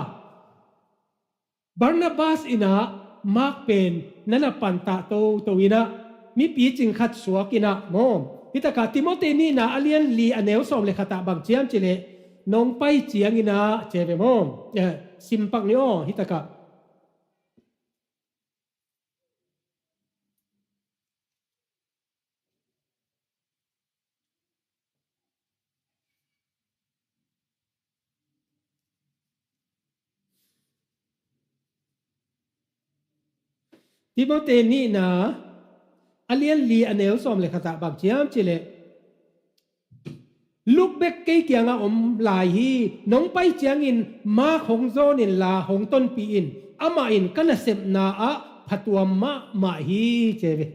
Barnabas inah Mark pen nana pantah toto inah, mi picing khat suak inah maw. Hih takah Timothy nihna a lian li a neu sawm le khatah bang ci hiam cih leh, nong pai cianginah ci ve maw. Eh, simpak ni aw, hih takah. Timothy nihna a lian li a neu sawm le khatah bang ci hiam cih leh, Luke bek kei kiangah om lai hi, nong pai ciangin Mark hong zawn inla hong tonpih in, amah in ka nasepna ah phatuam mahmah hi ci ve.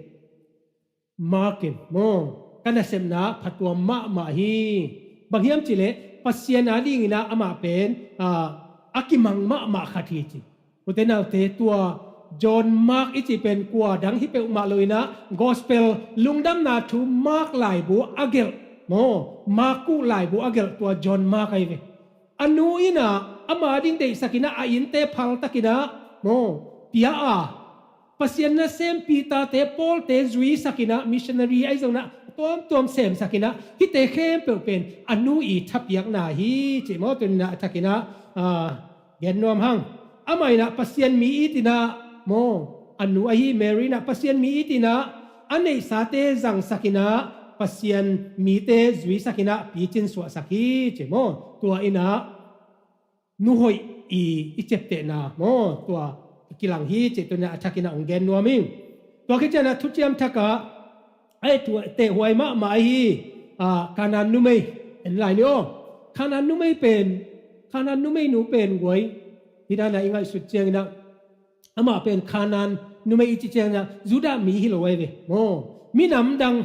Mark in maw, ka nasepna phatuam mahmah hi. Bang hiam cih leh Pasian a dinginah amah pen, ah, a kimang mahmah khat hi ci. Ute naute, tua John Mark i cih pen kua dang hi peuhmah lo inah, gospel lungdamna thu Mark laibu a gelh maw, Mark kuh laibu a gelh tua John Mark ahi ve. A nu inah ama ding deihsak inah, a innte phaltak inah maw, pia a, Pasian nasem Peter-te, Paul-te zuisak inah, missionary ahi zongin ah tuamtuam semsak inah, hihte khempeuh pen a nu i thapiakna hi ci maw. Tuni inah a thak inah, ah, gen nuam hang. Amah inah Pasian mi it inah maw, a nu ahi Mary inah Pasian mi it inah, a neihsate zangsak inah, Pasian mite zuisak inah picin suahsak hi ci maw. Tua inah nu hoih i, i ciaptehna maw, tua kilang hi ci. Tuni inah a thak inah ong gen nuam ing. Tua khit cianginah Thuciam Thak ah, a tua tehhuai mahmah ahi, ah, Kanaan numei en lai ni aw. Kanaan numei pen, Kanaan numei nu pen guai, hih dan a i ngaihsut cianginah, amah pen Kanaan numei i cih cianginah Judah mi hi lo ahi ve maw. Minam dang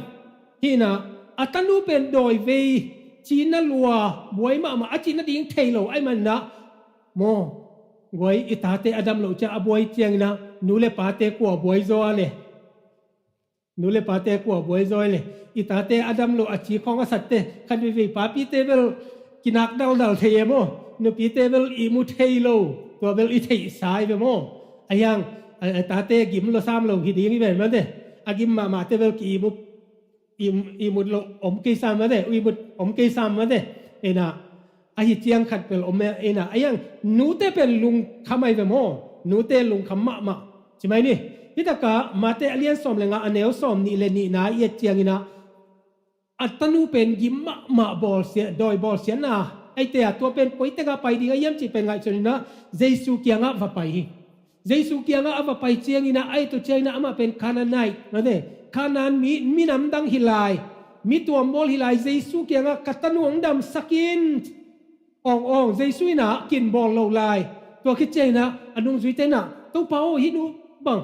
hi inah, a tanu pen dawivei, cina lua, buai mahmah, a cihna ding thei lo ahih maninah maw, guai, i tate a dam loh ciang a buai cianginah, nu le pate kua buai zaw a le, nu le pate kua buai zaw a le, i tate a dam loh, a ci khawng a satte, khat veivei papite bel kinak daldal thei e maw, nupite bel ihmu thei lo, tua bel i theihsa ahi ve maw. Ahi hang, a, a tate gim lo sam lo hi ding hi ven mate, a gim mahmahte bel ki ihmu, ihmu, ihmut lo om kei sam mate, ihmut om kei sam mate. Inah, ahi ciang khat bel om e inah, ahi hang nute pen lungkham ahi ve maw, nute lungkham mahmah. Ci mai ni, hih takah Mate a lian sawm le nga a neu sawm nih le nihna i et cianginah, a tanu pen gim mahmah bawlsia, dawi bawlsiatna, eite a tua pen koi tengah pai ding a hiam cih pen ngaihsun inah, Jesu kiangah va pai hi. Jesu kiangah a va pai cianginah, a et uh cianginah amah pen Canaanite, mate, Kanaan mi, minam dang hi lai, mi tuambawl hi lai, Jesu kiangah ka tanu hong damsak in, awng awng, Jesu inah kinbawl lo lai. Tua khit cianginah a nungzuite inah, Topa aw, hih nu bang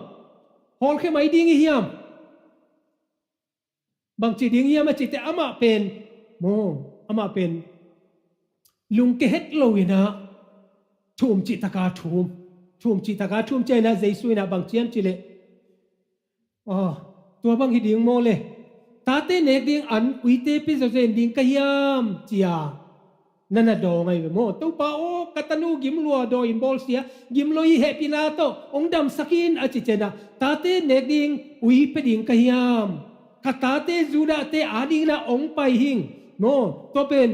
hawlkhia mai ding i hiam? Bangci ding hiam a cih teh amah pen, maw, amah pen lungke het lo inah, thum cihtaka thum, thum cihtaka thum cianginah Jesu inah bang ci hiam cih leh, aw, tua bang hi ding maw le, tate nek ding an uite pia zawzen ding ka hiam, ci a na na dawng ahi ve maw. Topa aw, ka tanu gim lua, dawi in bawlsia, gim lo hi, hehpihna tawh hong damsak in a cih cianginah, tate nek ding ui pia ding ka hiam? Ka tate Judahte a dinginah hong pai hing maw. Tua pen,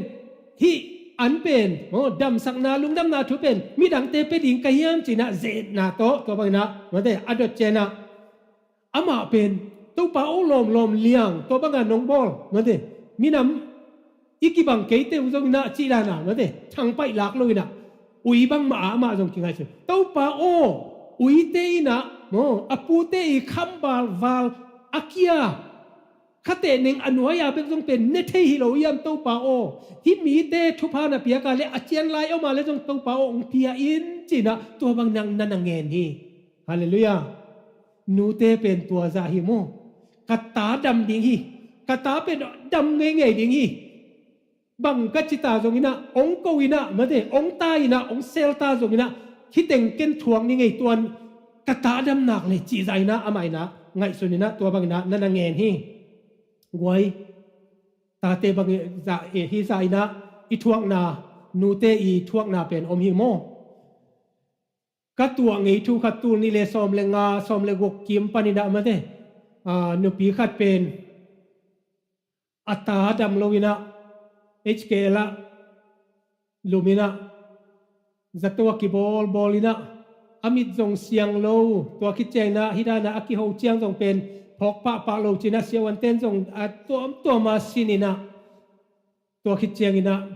hih an pen maw, damsakna, lungdamna thu pen midangte pia ding ka hiam, ci inah zetna tawh tua bang inah, mate, a dot cianginah, amah pen, Topa aw, lawmlawm liang, tua banga nong bawl, mate, minam, I kibang keite uh zong inah cih dan a mate, thangpaih lak lo inah, ui bangmah a amah zong kingaihsun. Topa aw, uite inah maw, a pute i khamval val a kia, khatehneng a nuai-a bek zong pen ne thei hi lo hiam Topa aw? Hih mite thupha na piak a le a cian lai om a le zong Topa aw hong pia in ci inah tua bang nang na na ngen hi. Halleluiah. Nute pen tua zah hi maw? Ka ta dam ding hi. Ka ta pen dam ngeingei ding hi. Bang ka ci ta zong inah hong ko inah mate, hong ta inah, hong sel ta zong inah, hih teng ken thuak ni ngei tuan, ka ta dam nak le cih zah inah amah inah ngaihsun inah tua bang inah na na ngen hi. Guai, tate bang zah, eh, hih zah inah i thuakna, nute i thuakna pen om hi maw? Ka tuah ngei thu khat tul nih le sawm le nga, sawm le guk kim pan inah mate, ah, nupi khat pen a ta dam lo inah H K L ah lum inah zato a kibawlbawl inah a mit zong siang lo, tua khit ciang inah hih dan a a kiho ciang zong pen phawk pahpah lo ci inah siavuante'n zong a tuamtuam a sin inah, tua khit ciang inah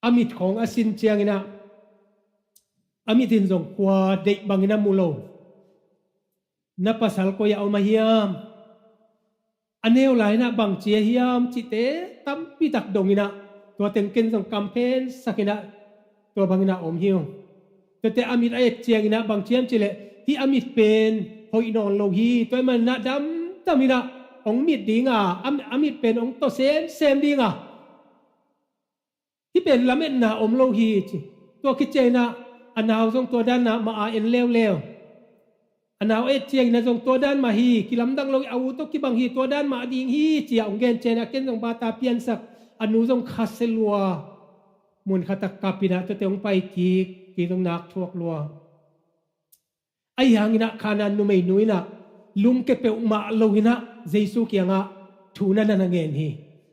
a mit khawng a sin ciang inah a mit in zong khua deih bang inah mu lo. Na pasal koi ah om a hiam? A neu lai inah bang ci a hiam cihte tampi tak dong inah, tua teng ken zong kam phensak inah tua bang inah om hi ung. Tuate a mit a et ciang inah bang ci hiam cih leh, hih a mit pen hoih nawn lo hi, tua ahih man inah damdam inah hong mit ding a, a, a mit pen hong tawh semsem ding a, hih pen lametna om lo hi ci. Tua khit ciang inah a nau zong tua dan mah a en leuleu. A nau et ciang inah zong tua dan mah hi, kilamdang lo hi, a u tawh kibang hi, tua dan mah ding hi ci a hong gen ciang inah ken zong bata piansak, a nu zong khasia lua, mun khat ah kap inah tuate hong pai kik, kei zong nak thuak lua. Ahi hang inah Kanaan numeinu inah lungke peuhmah lo inah Jesu kiangah thu na na na ngen hi.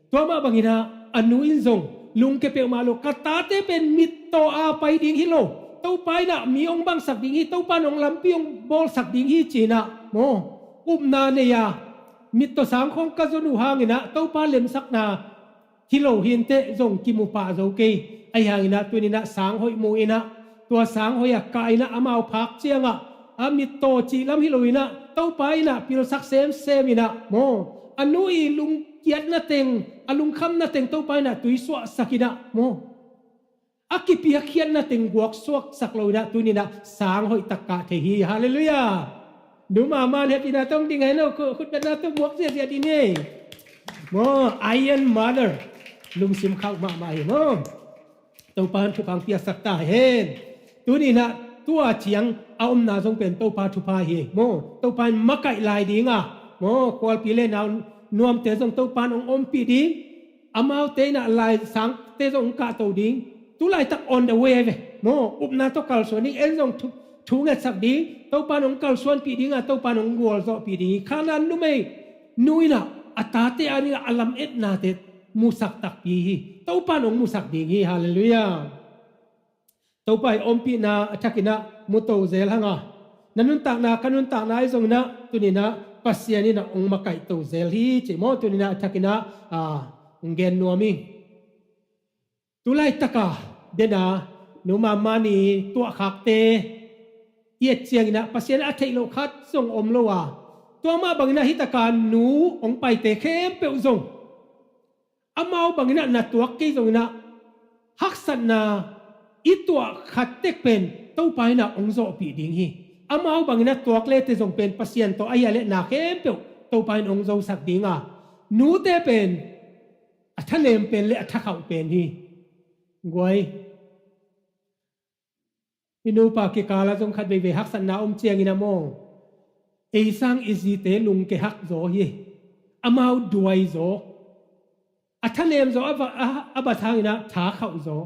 Tua mah bang inah a nu in zong lungke peuhmah lo, ka tate pen mittaw a pai ding hi lo, Topa inah mi hong bangsak ding hi, Topa in hong lampi hong bawlsak ding hi ci inah maw, upna nei a, mittaw sang khawng ka zon uh hang inah Topa lemsakna hi lo hi inteh zong kimu pah zo kei. Ahi hang inah tuni inah sang hoih mu inah, tua sang hoih a kah inah amau phak ciangah a mittaw cih lam hi lo inah Topa inah pilsak semsem inah maw, a nu i lungkiatna teng, a lungkhamna teng Topa inah tuisuahsak inah maw, a kipiakkhiatna teng guaksuaksak lo inah tuni inah sang hoih tak kah thei hi. Halleluiah. Nu mahmah in hehpihna tawh ding hen aw, khu-, khutbetna tawh muak ziahziah ding hi. Maw, iron mother, lungsim khauh mahmah hi maw. Topa in thupha hong piaksak ta hen. Tuni inah tua ciang a omna zong pen Topa thupha hi maw. Topa in makaih lai ding a maw, khualpi le nau nuamte zong Topa in hong ompih ding. Amaute inah laisangte zong hong kahto ding. Tu laitak on the way ve maw, upna tawh kalsuan ding, en zong thu, thu ngetsak ding. Topa in hong kalsuanpih ding a, Topa in hong gualzawhpih ding hi. Kanaan numeinu inah a tate a dingah a lametnate musak takpi hi. Topa in hong musak ding hi. Halleluiah. Topa i ompihna a thak inah muto zel hang a, na nuntakna, ka nuntakna ahi zong inah tuni inah Pasian inah hong makaihto zel hi ci maw, tuni inah a thak inah, ah, hong gen nuam hi. Tu laitak a den a nu mahmah in tuahkhakte i et ciang inah Pasian a theih loh khat zong om lo a, tua mah bang inah hih tak a nu hong paite khempeuh zong amau bang inah na tuak kei zong inah haksatna i tuah khat tek pen Topa inah hong zawhpih ding hi. Amau bang inah tuak le teh zong pen Pasian tawh ahi a leh na khempeuh Topa in hong zosak ding a, nute pen a thanem pen le a thakhauh pen hi. Guai, i nupa kikal ah zong khat veivei haksatna om ciang inah maw, ei sang i zite lungke hak zaw hi. Amau duai zaw, a thanem zaw, a va, a, a bat hang inah thakhauh zaw.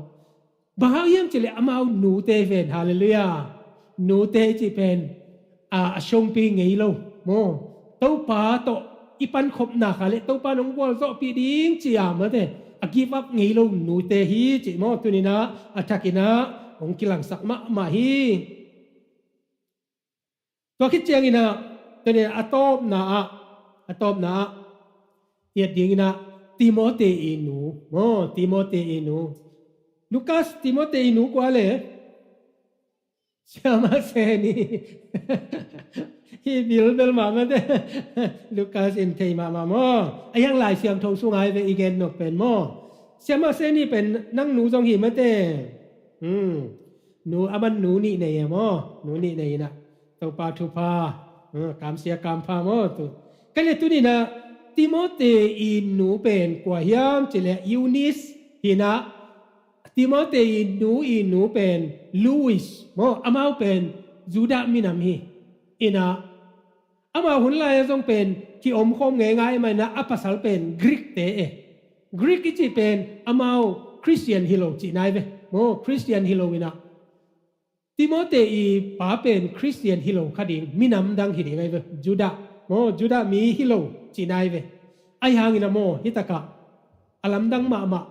Bang hang hiam cih leh amau nute ven. Halleluiah. Nute i cih pen a, a songpi ngei lo maw, Topa tawh i pankhopna kha le Topa in hong gualzawhpih ding ci a mate, a give up ngei lo nute hi ci maw, tuni inah a thak inah hong kilangsak mahmah hi. Tua khit ciang inah tuni inah a tawpna ah A tawpna ah i et dingin ah Timothy i nu maw, Timothy i nu. Lukas, Timothy i nu kua le? Siamah Seni. Hi bilbel mahmah te. Lukas in thei mahmah maw. A hiang Lai Siangtho sungah hi ve i gen nop pen maw. Siamah Seni pen nang nu zong hi mah te. Hmm. Nu, aman nu nih nei e maw. Nu nih nei inah Topa thupha, hmm, kamsia kampha maw tu. Ka le tuninah Timothy i nu pen kua hiam cileh Eunice hinah Timothy i nu i nu pen Lois maw, amau pen Judah minam hi. Inah amau hun lai-ah zong pen ki-omkhawm ngeingai mah inah a pasal pen Greek te e. Greek i cih pen amau Christian hi lo cih nai ve maw, Christian hi lo inah Timothy i pa pen Christian hi lo kha ding, minam dang hi ding ai ve, Judah maw, Judah mi hi lo cih nai ve. Ahi hangin ah maw, hitakah a lamdang mahmah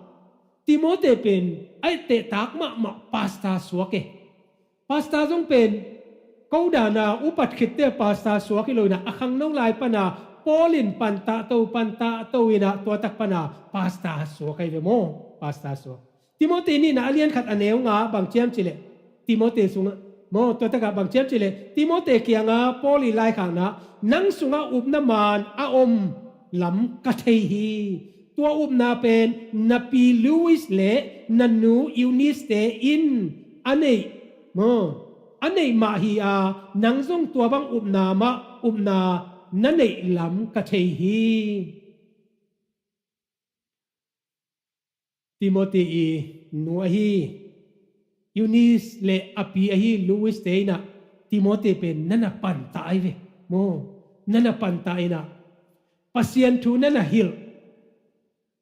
Timothy pen a ettehtak mahmah pastor suak e. Pastor zong pen ko dana upat khitte pastor suak hi lo inah a khangno lai pana Paul in pantah to, pantah to inah tuatak pana pastor suak ai ve maw, pastor suak. Timothy nihna a lian khat a neu nga bang ciam cileh Timothy sungah maw, tuatakah bang ciam cileh Timothy kiangah Paul i laikhakna, nang sungah upna man a om lam ka thei hi. Tua upna pen na pi Lois le na nu Eunice te in a neih maw, a neih mah hi a, nang zong tua bang upna mah upna na neih lam ka thei hi. Timothy i nu ahi Eunice le a pi ahi Lois te inah Timothy pen nana pantah ai ve maw, nana pantah inah Pasian thu nana hilh.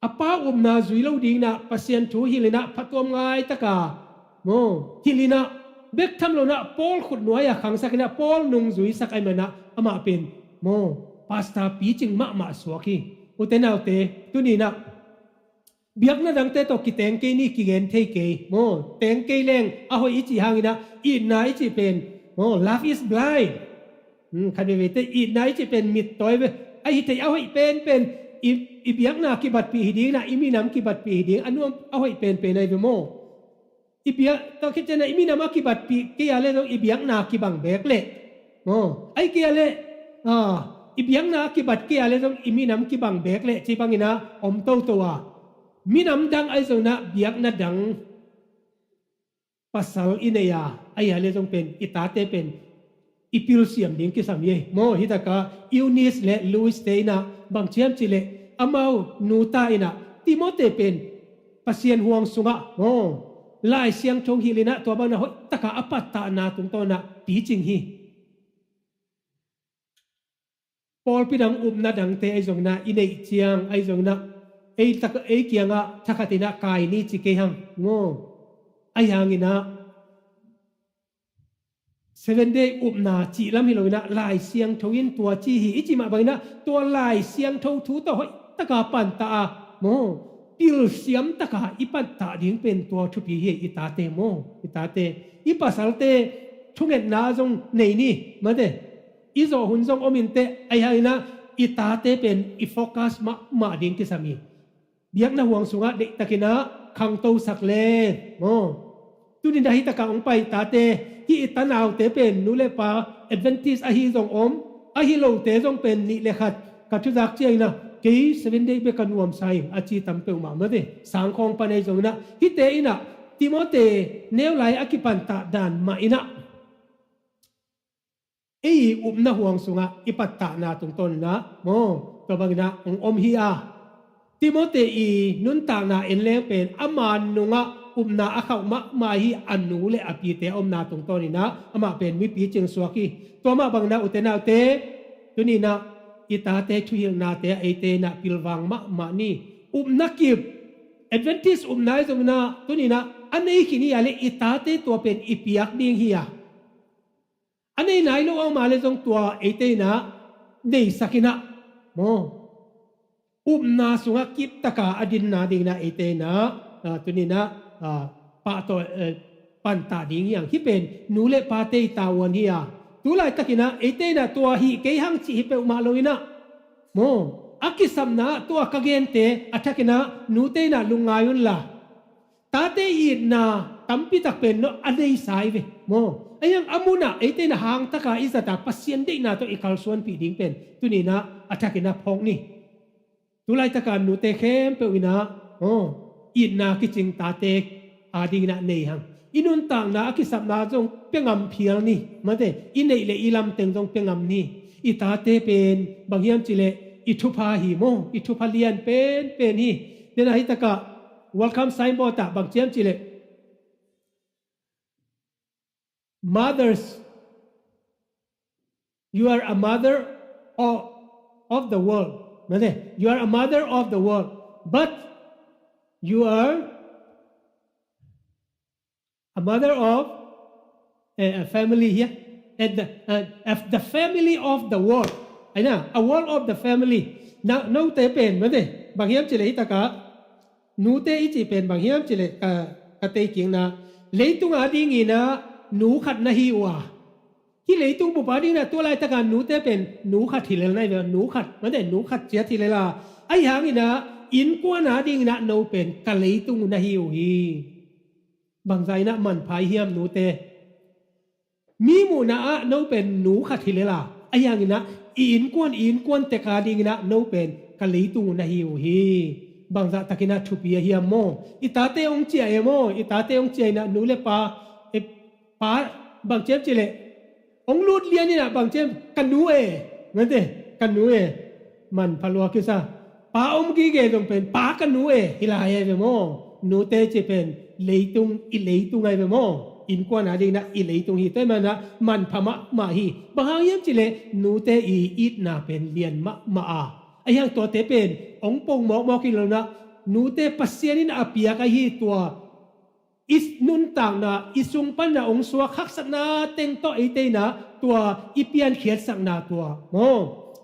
A pa upna zui lo dinginah Pasian thu hilh inah phatuam ngaitaka maw, hilh inah bek tham lo inah Paul khutnuai-ah khangsak inah Paul nungzuisak ai manah amah pen maw, pastor picing mahmah suak hi. Ute naute, tuninah biakna dangte tawh kiteng kei ni, kigen thei kei maw, teng kei leng a hoih i cih hanginah itna i cih pen maw, love is blind. Hmm, khat veivei te itna i cih pen mittawi ve. A hi thei a hoih penpen i, i biakna kibatpih hi ding inah i minam kibatpih hi ding a nuam a hoih penpen ai ve maw. I biak tawh khit cianah i minam a kibatpih kei a le zong i biakna kibang beek leh maw, ai kei a le, ah, i biakna a kibat kei a le zong i minam kibang beek leh ci banginah om toto a, minam dang ai zonginah biakna dang pasal i nei a, ahi a le zong pen i tate pen i pilsiam ding kisam hi ei maw. Hitakah Eunice le Lois te inah bang ciam cileh amau nuta inah Timothy pen Pasian huang sungah maw, Lai Siangtho hilh inah tua banah hoihtaka a pattahna tungtawnah picing hi. Pawlpi dang upna dangte ahi zonginah i neih ciang ahi zonginah ei tak, ei kiangah thakhat inah kai ni ci kei hang maw. Ahi hanginah Seven Day upna cih lam hi loinah Lai Siangtho in tua ci hi i cih mah banginah tua Lai Siangtho thu tawh hoihtaka pantah a maw, pilsiam taka i pantah ding pen tua thupi hi. I tate maw, i tate, i pasalte thungetna zong nei ni mate. I zawh hun zong om inteh, ahi hanginah i tate pen i focus mahmah ding kisam hi. Biakna huang sungah deihtakinah khangtosak le maw. Tuninah hitakah hong pai tate, hih i tanaute pen nu le pa Adventist ahi zong om, ahi lote zong pen nih le khat ka thuzak cianginah kei Seven Day bek ka nuamsa ing a ci tam peuhmah mate. Sangkhawng pan ahi zonginah hihte inah Timothy neu lai a kipantah dan mah inah ei i upna huang sungah i pattahna tungtawninah maw, tua banginah hong om hi a. Timothy i nuntakna en leng pen ama nungah upna a khauh mahmah hi. A nu le a pite a omna tungtawninah amah pen mipi cingsuak hi. Tua mah banginah ute naute, tuninah i tate thuhilhnate ah eite inah pilvang mahmah ni. Upna kip, Adventist upna ahi zonginah tuninah a nei khin hi a le i tate tua pen i piak ding hi a. A nei nai lo a om a le zong tua eite inah neisak inah maw, upna sungah kiptaka a dinna dinginah eite inah, ah, tuninah, ah, pah tawh, eh, pantah ding hi hang. Hih pen nu le pate i tavuan hi a. Tu laitakinah eite inah tua hih kei hang cih hi peuhmah loinah Maw, a kisapna ah tua ka gente a thakin ah nute in ah lungngai unla. Tate itna tampi tak pen no a neisa hi ve. Maw, a hiang a mun ah eite in ah hangtaka i zat a Pasian deihna tawh i kalsuanpih ding pen tuni in ah a thakin ah phawk ni. Tulaitaka nute khempeuh in ah, aw, itna kicing tate adingin ah nei hang. I nuntakna a kisapna zong pia ngam phial ni. Mate, i neih le i lamteng zong pia ngam ni. I tate pen bang hiam cih leh i thupha hi maw, i thupha lian penpen hi. Dena hitakah welcome signboard ah bang ci hiam cih leh, "Mothers, you are a mother of, of the world." Mate, "You are a mother of the world, but you are a mother of a, a family here, at the, uh, of the family of the world." Aina, "A world of the family." Na, note pen, mate, bang hiam cih leh hitakah nute i cih pen bang hiam cih leh ka, ka tei kikna, leitung adingin ah nu khat na hi uh a, hih leitung bup adingin ah tua laitaka nute pen nu khat hi lel na hi ve, nu khat, mate, nu khat ciat hi lel a, ahi hangin ah innkuan adingin ah no pen ka leitung uh na hi uh hi. Bangzah in ah manpha i hiam nute? Mi muhna ah no pen nu khat hi lel a, ahi hangin ah i innkuan, i innkuan tek adingin ah no pen ka leitung uh na hi uh hi. Bangzah takin ah thupi a hiam maw? I tate hong ciah e maw, i tate hong ciah in ah nu le pa, e, pa, bang ci hiam cih leh hong lut lian in ah bang ci hiam, "Ka nu e," mate, "Ka nu e." Manpha lua kisa. Pa om gige zong pen, "Pa, ka nu e," hi lai e ve maw? Nute cih pen leitung, i leitung ahi ve maw? Innkuan adingin ah i leitung hi. Tua ahih manin ah manpha mahmah hi. Bang hang hiam cih leh nute i itna pen lian mahmah a, ahi hang tuate pen hong pong mawkmawk hi lo in ah, nute Pasian in a piak ahi tua i nuntakna, i sung panin ah hong suak haksatna teng tawh eite in ah tua i piankhiatsakna tua maw,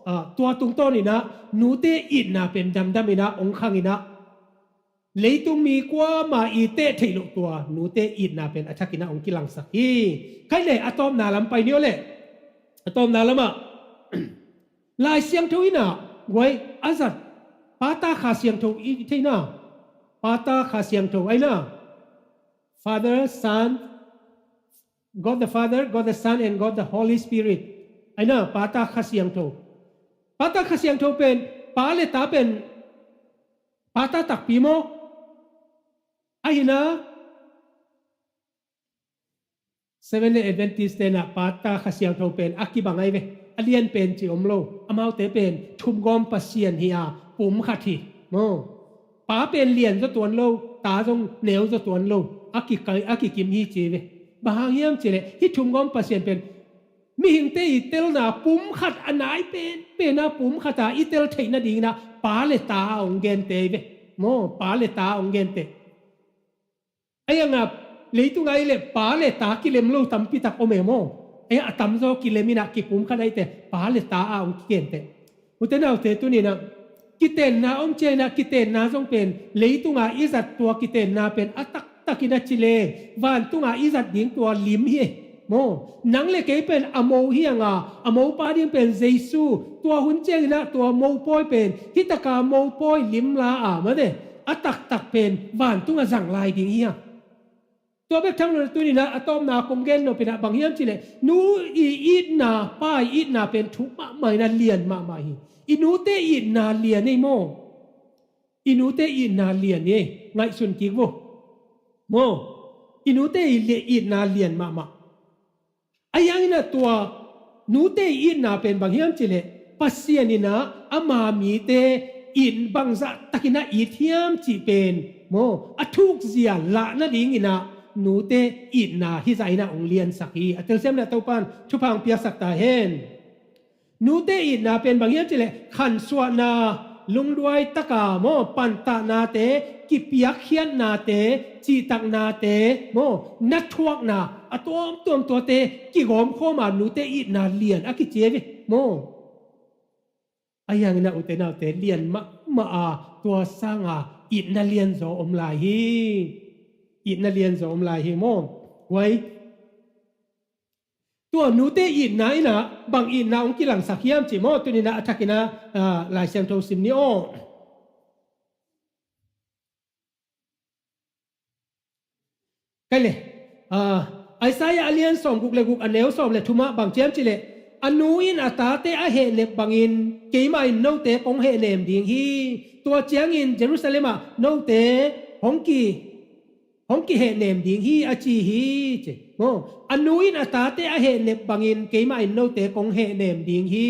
ah, tua tungtawnin ah nute itna pen damdamin ah hong khangin ah leitung mi kuamah i teh theih loh tua nute itna pen a thakin ah hong kilangsak hi. Khaih leh a tawpna lam pai ni aw leh. A tawpna lamah Lai Siangtho in ah guai a zat, Pa, Ta, Kha Siangtho i thei na. Pa, Ta, Kha Siangtho ahi na. Father, Son, God the Father, God the Son, and God the Holy Spirit. Ahi na, Pa, Ta, Kha Siangtho. Pa, Ta, Kha Siangtho pen, Pa le Ta pen, Pa, Ta takpi maw? Ahi na, Seventh Day Adventist te in ah Pa, Ta, Kha Siangtho pen a kibang ahi ve. A lian pen ci om lo. Amaute pen thumgawm Pasian hi a, pum khat hi. Maw. Pa pen lian zaw tuan lo, Ta zong neu zaw tuan lo. A kikai, a kikim hi ci ve. Bang hang hiam cih leh hih thumgawm Pasian pen mihingte i telna pum khat a nai penpen a pum khat a i tel theih nadingin ah Pa le Ta a hong gente hi ve. Maw, Pa le Ta a hong gente. Ahi hang a, leitung ah i leh Pa le Ta kilem lo tampi tak om e maw? Ahi a, a tamzaw kilem in ah kipum khat ahih teh Pa le Ta a hong kigente. Ute naute, tuni in ah kitenna om ciangin ah, kitenna zong pen leitung ah i zat tua kitenna pen a taktakin a ci leng vantung ah i zat ding tua lim hi. Maw, nang le kei pen a mo hi hang a, a mopa ding pen Jesu, tua hun ciangin ah tua mopawi pen, hih taka mopawi lim la a, mate, a taktak pen vantung ah zang lai ding hi hang. Tua bek tham lo tuni in ah a tawpna kong gen nop in ah bang hiam cih leh, nu i itna, pa i itna pen thuk mahmah in ah lian mahmah hi. I nute itna lian ei maw? I nute itna lian ei, ngaihsun kik vo. Maw, i nute i li-, itna lian mahmah. Ahi hangin ah tua nute i itna pen bang hiam cih leh, Pasian in ah ama mite in bangzah takin ah it hiam cih pen, maw, a thukzia lah nadingin ah nute itna hizah in ah hong liansak hi. A telsiam in ah Topa'n thupha hong piaksak ta hen. Nute itna pen bang hiam cih leh, khansuahna, lungduai taka, maw, pantahnate, kipiakkhiatnate, cihtaknate, maw, na thuakna, a tuamtuam tuate kigawmkhawm a nute itna lian a kici hi ve, maw. Ahi hangin ah ute naute, lian mahmah a, tua sanga itna lianzaw om lai hi. Itna lianzaw om lai hi, maw. Guai, Tua nute itna in ah bang itna hong kilangsak hiam cih maw, tuni in ah a thak in ah, ah, Lai Siangtho sim ni aw. Kai le, ah, Isaiah a lian sawmguk le guk a neu sawm le thum ah bang ci hiam cih leh, a nu in a tate a hehnep bangin keimah in note kong hehnem ding hi. Tua ciangin Jerusalem ah note hong ki, hong kihehnem ding hi a ci hi, ci. Maw, a nu in a tate a hehnep bangin keimah in note kong hehnem ding hi.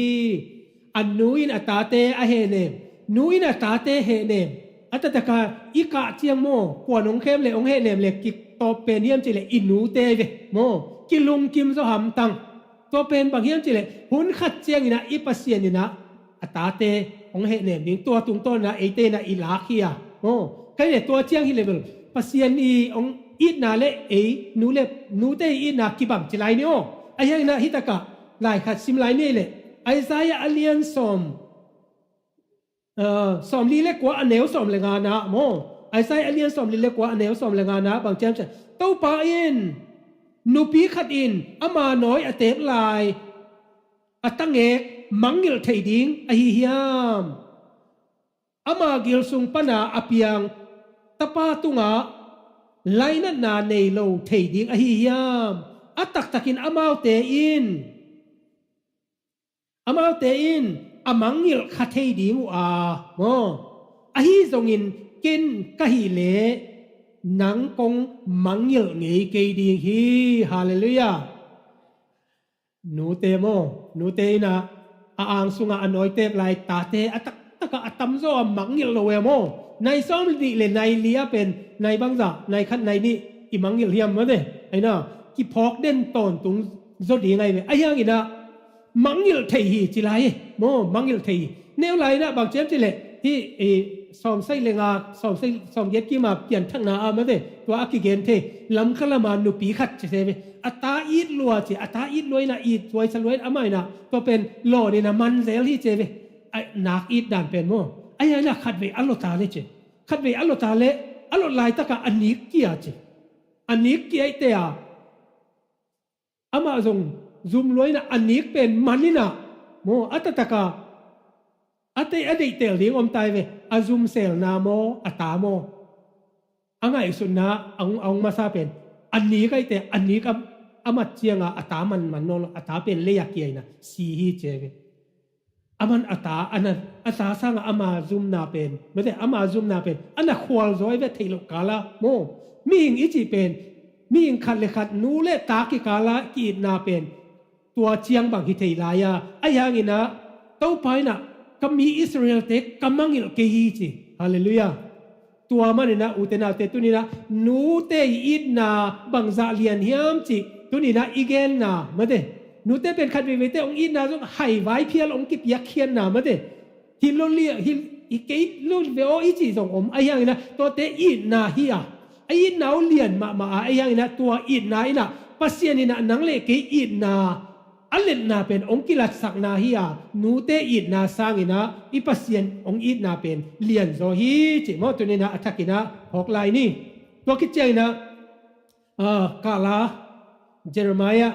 A nu in a tate a hehnem, nu in a tate hehnem. A taktak a i kah ciang maw, kua'n hong khem le hong hehnem le kitawp pen hiam cih leh i nute ve maw, kilungkim zaw hamtang. Tua pen bang hiam cih leh hun khat ciangin ah i Pasian in ah a tate hong hehnem ding, tua tungtawn in ah eite in ah i lak hi a. Aw, kai le tua ciang hi le bel Pasian i hong itna le ei nu le nute i itna kibang ci lai ni aw. Ahi hangin ah hi takah lai khat sim lai ni le, Isaiah a lian sawm, ah, sawmli le kua a neu sawm le nga na maw. Isaiah a lian sawmli le kua a neu sawm le nga na bang ci hiam cih leh, Topa in, nupi khat in ama nawi a teep lai a tangek mangngilh thei ding ahi hiam? Ama gil sung pana a piang tapa tungah lainatna nei lo thei ding ahi hiam? A taktakin amaute in, amaute in a mangngilh kha thei ding uh a, maw. Ahi zongin ken ka hih leh nang kong mangngilh ngei kei ding hi. Halleluiah. Nute maw, nute in ah a ang sungah a nawi teep lai tate a taktak a a tamzaw a mangngilh lo e maw. Nai sawm le nih le nai li ah pen nai bangzah, nai khat nai nih i mangngilh hiam maw te. Ahi na, kiphawk den tawntung zaw ding ahi ve. Ahi hangin ah mangngilh thei hi ci lai hi maw, mangngilh thei hi. Neu lai in ah bang ci hiam cih leh hih, eh, sawmsagih le nga, sawmsagih, sawmgiat kim a pianthakna ah maw te, tua a kigen thei, Lamka lam a nupi khat ci se ve. A ta it lua ci, a ta it lua in ah, it zuaisa lua in ah, amah in ah tua pen lawn in ah man zel hi ci ve. A nak it dan pen maw. Ahi hangin ah khatvei a lawta le ci. Khatvei a lawta le, a lawt laitak ah a nik kia ci. A nik kia i te a, amah zong zum lua in ah a nik pen man in ah maw, a taktak a a te, a deihtel ding om ta hi ve. A zum selna maw, a ta maw, a ngaihsutna a hong, a hong masa pen a nik ahi te, a nik a, a mat ciang a a ta man man nawn lo, a ta pen lei ah kia in ah si hi ci ve. Aman a ta, a na, a ta sang a ama zumna pen, maw te, ama zumna pen a na khual zaw hi ve, theih loh kal a maw. Mihing i cih pen, mihing khat le khat, nu le ta kikal a ki-itna pen tua ciang bang hi thei lai a. Ahi hangin ah Topa in ah ka mi Israel-te ka mangngilh kei hi ci. Halleluiah. Tua manin ah ute naute, tuni in ah nute i itna bangzah lian hiam cih tuni in ah i genna maw te. Nute pen khat veiveite hong itna zong hai vaiphial hong kipiakkhiatna maw te. Hi lo lian, hi, hi kei lo ve aw i cih zong om. Ahi hangin ah tuate itna hi a, a itna uh lian mahmah a, ahi hangin ah tua itna in ah Pasian in ah nang le kei itna a letna pen hong kilatsakna hi a, nute itna sangin ah i Pasian hong itna pen lian zaw hi cih maw, tuni in ah a thak in ah phawk lai ni. Tua khit ciangin ah, ah, Kahla, Jeremiah,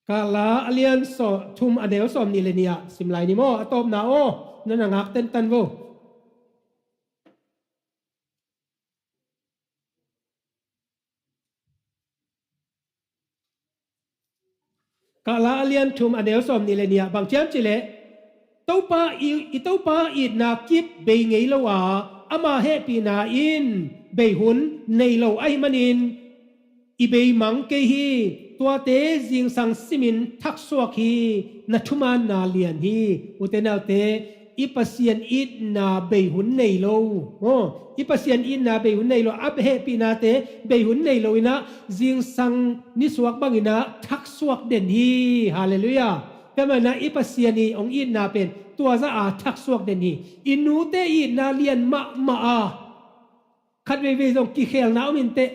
Kahla a lian sawm, thum a neu sawmnih le nih ah sim lai ni maw, a tawpna aw, na na ngak tentan vo. Kahla a lian thum a neu sawmnih le nih ah bang ci hiam cih leh, Topa i, i Topa itna kip bei ngei lo a, ama hehpihna in bei hun nei lo ahih manin i beimang kei hi. Tuate zingsang simin thaksuak hi. Na thumaanna lian hi. Ute naute, i Pasian itna bei hun nei lo. Aw, i Pasian itna bei hun nei lo, a hehpihnate bei hun nei lo in ah zingsang nisuak bangin ah thaksuak den hi. Halleluiah. Tua manin ah i Pasian i hong itna pen tua zah a thaksuak den hi. I nute itna lian mahmah a, khat veivei zong kikhelna om in teh,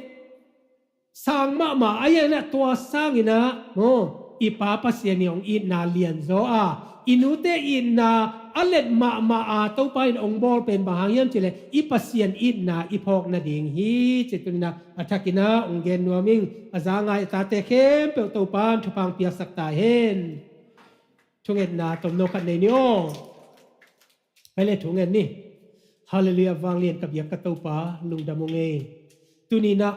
sang mahmah, ahi hangin ah tua sangin ah, aw, I Pa Pasian in hong itna lianzaw a, i nute itna a let mahmah a Topa in hong bawl pen bang hang hiam cih leh i Pasian itna i phawk nading hi ci. Tuni-in ah a thakin ah hong gen nuam ing. A za ngai a tate khempeuh Topa in thupha hong piaksak ta hen. Thungetna tomno khat nei ni aw. Hei le, thungen ni. Halleluiah, vanglian ka biak ka Topa, lungdam ung ei. Tuni-in ah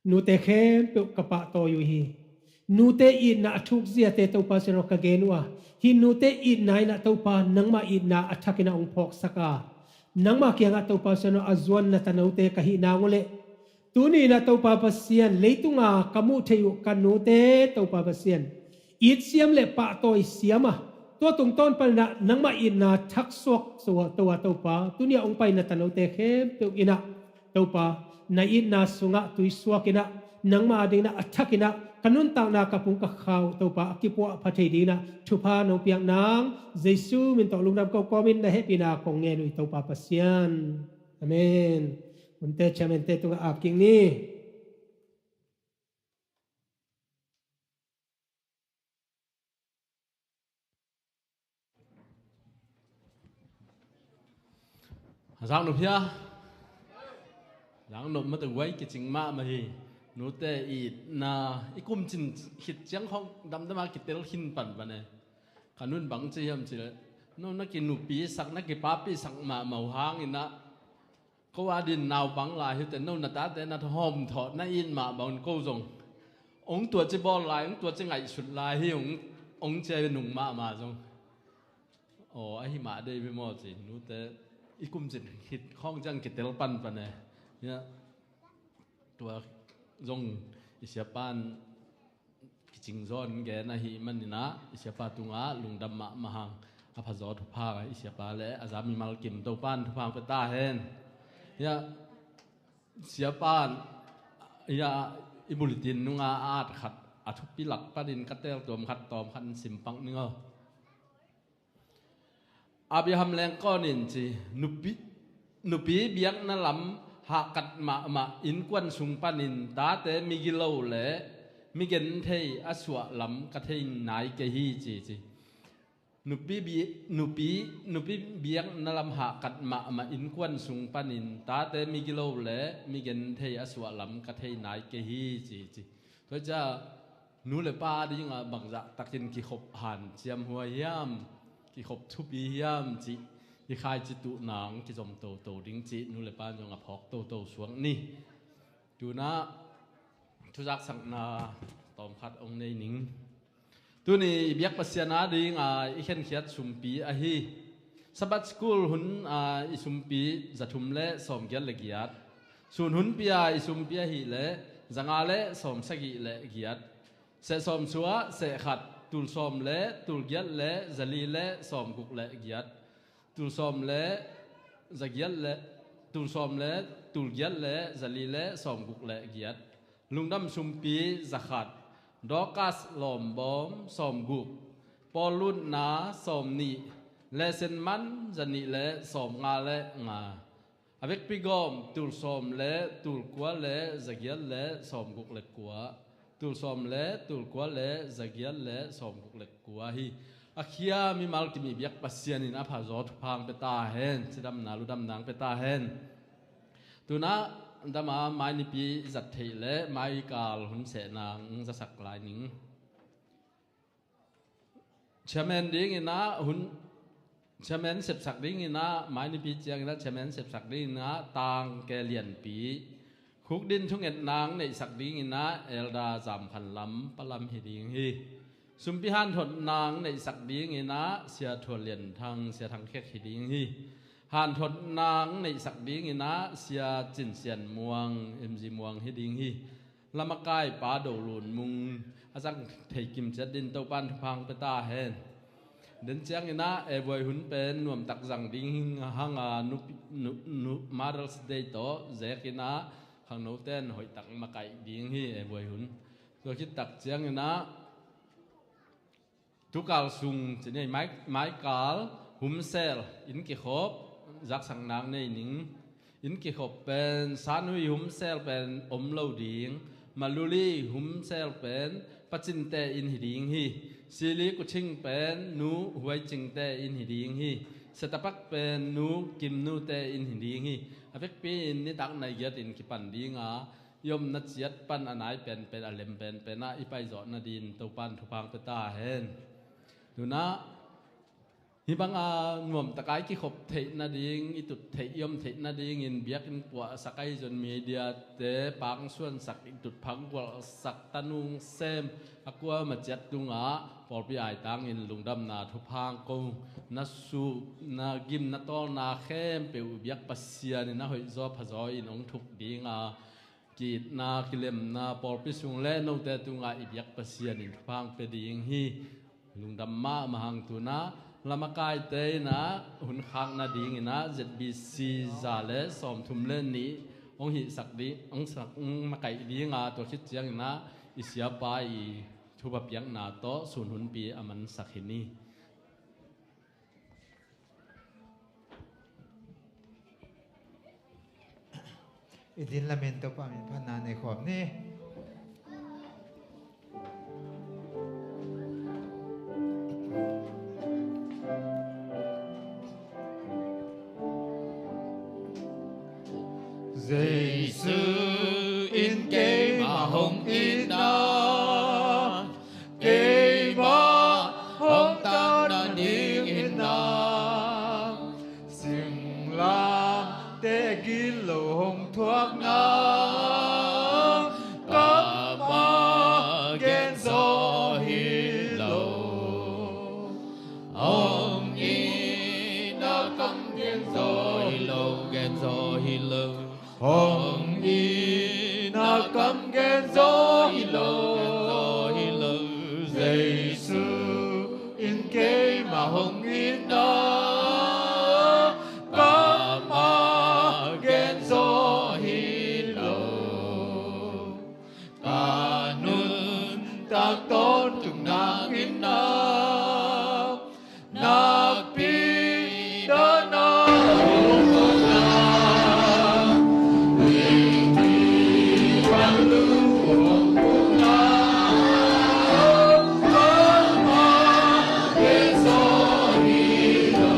nute khempeuh ka pahtawi uh hi. Nute itna a thuk ziate Topa Pasian aw ka gen uh a, hih nute itna in ah Topa nangmah itna a thakin ah hong phawksak a, nangmah kiangah Topa Pasian aw a zuan na tanote ka hih nang uh leh, tuni-in ah Topa Pasian, leitunga ka muh theih uh ka nute Topa Pasian, it siam le pahtawi siam a, tua tungtawn panin ah nangmah itna thaksuak suah to a Topa, tuni-a hong pai na tanote khempeuh in ah Topa, na itna sungah tuisuak in ah, nangmah adingin ah a thakin ah ka nuntakna, ka pung ka khau Topa a kipuahpha thei dingin ah thupha nong piak nang Jesu min tawh lungdam ko kawmin na hehpihna kong ngen uh hi Topa Pasian. Amen. Hunte chairman-te tungah ap kik ni. Zak nop hia? Zak nop mate guai kicing mahmah hi. Nute itna i kumcin khit ciang khawng damdam a kitel khin panpan e. Ka nun bang ci hiam cih leh, no na kinupisak, na kipapisak mahmah uh hangin ah, ko adingin naupang lai hi teh, no na tate na hawmthawh na it mah bangin ko zong hong tuaci bawl lai, hong tuaci ngaihsut lai hi, hong, hong ci a nung mahmah zong. Aw, ahi mah dei ve maw ci, nute i kumcin khit khawng ciang kitel panpan e. Hia, tua zong i siapa in kicing zaw in gen ahih manin ah i siapa tungah lungdam mahmah hang. A phazaw thupha i siapa le a za mimal kim Topa in thupha hong pia ta hen. Hia, siapa in, hia, i bulletin nungah a at khat, a thupi lak panin ka teel tuam khat, tawm khat in sim pak ning aw. Abraham Lengkawn in ci, nupi, nupi biakna lam hahkat mahmah innkuan sung panin tate migilo le migenthei a suah lam ka thei nai kei hi ci, ci. Nupi bi-, nupi, nupi biakna lam hahkat mahmah innkuan sung panin tate migilo le migenthei a suah lam ka thei nai kei hi ci, ci. Tua hi ciah nu le pa adingah bangzah takin kikhop hanciam huai hiam, kikhop thupi hiam cih i khaici tuh nang kizom toto ding cih nu le pa in zong a phawk toto suak ni. Tu-in ah thuzaksakna tawmkhat hong nei ning. Tuni i biak Pasian adinga i khenkhiat sumpi ahi. Sabbath School hun a i sumpi za thum le sawmgiat le giat. Sun hunpi a i sumpi ahih leh za nga le sawmsagih le giat. Seh sawm suah seh khat, tul sawm le tul giat le za li le sawmguk le giat. Tul sawm le za giat le, tul sawm le tul giat le za li le sawmguk le giat. Lungdam sumpi za khat. Dorcas lawmbawm sawmguk. Paul lutna sawmnih. Lesen man za nih le sawmnga le nga. A vekpi gawm tul sawm le tul kua le za giat le sawmguk le kua. Tul sawm le tul kua le za giat le sawmguk le kua hi. A khia mimal kim i biak Pasian in a phazaw thupha hong pia ta hen, cidamna ludamna hong pia ta hen. Tu-in ah dama mai nipi zat theih le mai kal hun sehna hong zasak lai ning. Chairman dingin ah hun, Chairman sepsak dingin ah mai nipi ciangin ah Chairman sepsak dingin ah tangke lianpi. Khukdin thungetna hong neihsak dingin ah Elder Zam Khan Lam, Pa Lam hi ding hi. Sumpi hanthotna hong neihsak dingin ah Sia Thual Lian Thang, Sia Thang Khek hi ding hi. Hanthotna hong neihsak dingin ah Sia Cin Sian Muang, M G Muang hi ding hi. Lamakai Pa Do Lun Mung a zang thei kim ciat dingin Topa in thupha hong pia ta hen. Den ciangin ah e buai hun pen nuamtak zang ding hang a, nu, nu, nu Mother's Day tawh zekin ah khangnote in hoihtak makaih ding hi e buai hun. Tua khit tak ciangin ah tukal sung cih ni, mai, maikal, humsel, inn kikhop, zaksakna hong nei ning. Inn kikhop pen Sanhui humsel pen om lo ding, Maluli humsel pen Pacinte in hi ding hi. Sili Kuching pen Nu Huai Cingte in hi ding hi. Setapak pen Nu Kim Nute in hi ding hi. A vekpi in nitak nai giat in kipan ding a, i omna ciat pan a nai penpen, a lem penpen ah i paizawh nadin Topan thupha hong pia ta hen. Tunah hih banga nuamtaka i kikhop theih nading, i tut theih, i om theih nadingin biakinn puahsak ahi zong mediate pangsuansak, i tutphah gualsak, tanung sem, a kuamah ciat tungah pawlpi aitangin lungdamna thupha hong ko. Na suh, na gim, na tawlna khempeuh biak Pasian in a hoihzaw phazaw in hong thuk ding a, ki-itna, kilemna, pawlpi sung le note tungah i biak Pasian in thupha hong pia ding hi. Lungdam mahmah hang. Tunah lamakaite in ah hun khak nadingin ah Z B C za le sawmthum le nih hong hihsak ding, hong sak, hong makaih ding a, tua khit ciangin ah i siapa i thupha piakna tawh sun hunpi a mansak hi ni. I din lamin Topa min phatna nei khawm ni. Jesu in keimah hong itna, keimah hong tatna dingin ah, singlamteh gilo hong thuakna, kammal genzaw hi lo. Hong itna kam genzaw hi lo, genzaw hi lo. Hong itna kam genzaw hi lo, genzaw hi lo. Jesu in keimah hong itna, kammal genzaw hi lo. Ka nuntak tawntung nang in ah, nakpi dahna hong pukna, lingpi van lung hong pukna, kammal genzaw hi lo.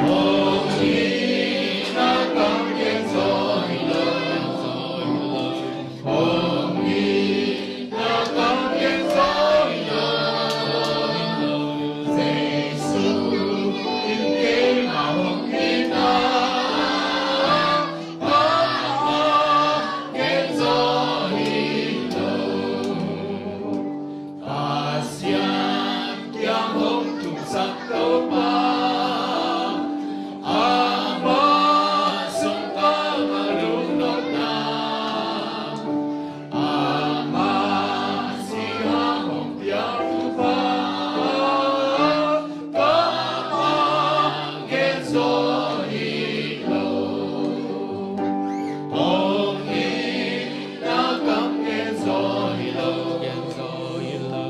Hong itna kam genzaw hi lo. Hong itna kam genzaw hi lo. Jesu in keimah hong itna, kammal genzaw hi lo. Pasian kiang hong tungsak Topa, amah sungkang a lungnopna, amah sihang hong piak thupha, kammal genzaw hi lo. Hong itna kam genzaw hi lo, genzaw hi lo.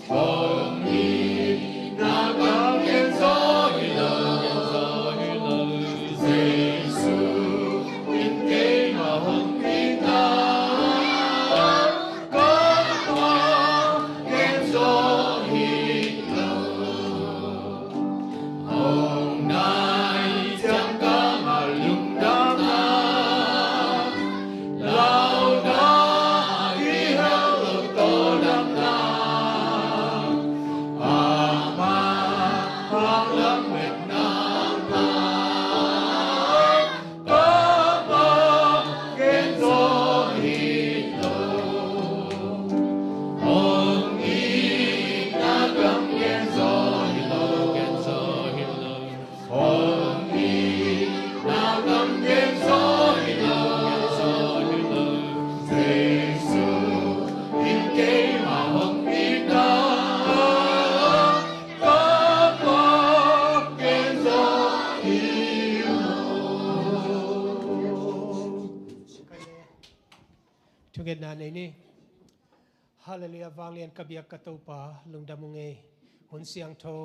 Hong itna kam genzaw hi lo, genzaw hi lo. Jesu in keimah hong itna, kammal genzaw hi lo. Hong nai ciang kammal lungdamna, launa hi hell lo tawldamna, amah hong lametna, kammal genzaw hi lo. Hong itna kam genzaw hi lo, genzaw hi lo. Hong itna kam genzaw hi lo, genzaw hi lo. Jesu in keimah hong itna, kammal genzaw hi lo. Thungetna nei ni. Halleluiah, vanglian ka biak ka Topa, lungdam ung ei. Hun siangtho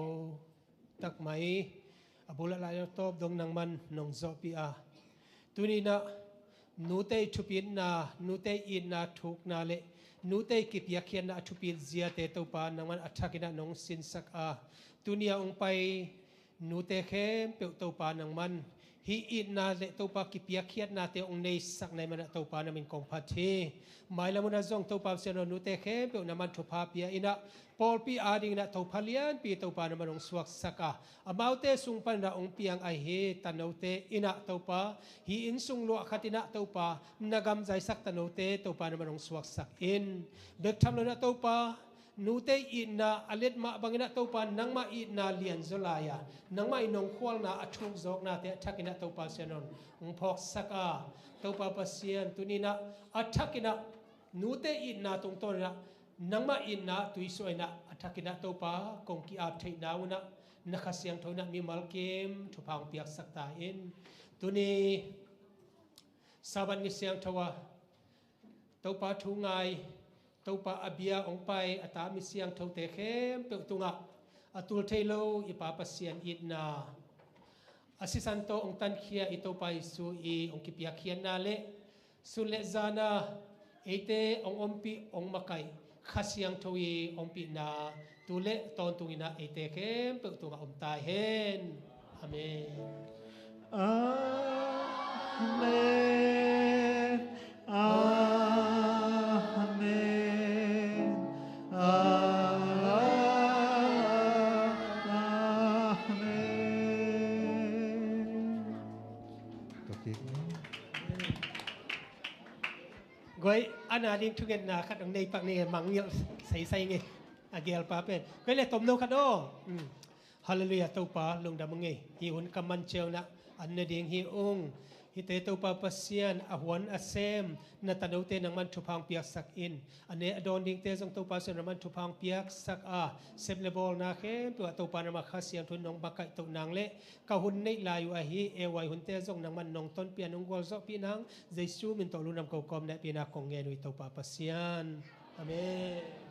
tak mai a bul a lai a tawp dong nangman nong zawhpih a, tuni-in ah nute i thupitna, nute i itna, thukna le Nute kipiakkhiatna a thupit ziate Topa nangman a thakin ah nong sinsak a, tuni a hong pai nute khempeuh Topa nangman hih itna le Topa kipiakkhiatnate hong neisak na hih manah Topa na min kong phat hi. Mailam hunah zong Topa Pasian aw, nute khempeuh nangman thupha pia in ah pawlpi adingin ah thupha lianpi Topa nangman hong suaksak a, amaute sung panin ah hong piang ahi tanote in ah Topa, hih inn sung luah khat in ah Topa na gamzaisak tanote Topa nangman hong suaksak in. Bek tham loin ah Topa, nute itna a let mah bangin ah Topa nangmah itna lianzaw lai-a, nangmah i nongkhualna a thukzawknate a thakin ah Topa Sian aw, hong phawksak a, Topa Pasian tuni in ah a thakin ah nute itna tungtawn in ah nangmah itna tuisuah in ah a thakin ah Topa kong ki-ap theihna un ah na Kha Siangtho in ah mimal kim thupha hong piaksak ta in. Tuni Sabbath ni siangtho a Topa thu ngai, Topa a bia hong pai a ta mi siangthote khempeuh tungah a tul thei lo i Pa Pasian itna, a sisan tawh hong tankhia i Topa Jesu i hong kipiakkhiatna le sun le zana eite hong ompih hong makaih Kha Siangtho i ompihna tu le tawntung in ah eite khempeuh tungah om ta hen. Amen. Amen. Amen. Amen. Guai, a na ding thungetna khat hong nei pak ni, mangngilh seisei nge. A gialpa pen guai le tomno khat aw. Halleluiah, Topa lungdam ung ei. Hih hun ka man ciang un ah an ne ding hi ung. Hihte Topa Pasian a huan a sem na tanote nangman thupha hong piaksak in, a neh a dawn dingte zong Topa Pasian nangman thupha hong piaksak a, sep le bawlna khempeuh ah Topa nangmah Kha Siangtho in nong makaihtoh nang le ka hun neih lai uh ahi A Y hunte zong nangman nong tonpih a nong gualzawhpih nang, Jesu min tawh lungdam ko kawm nehpihna kong ngen uh hi Topa Pasian. Amen.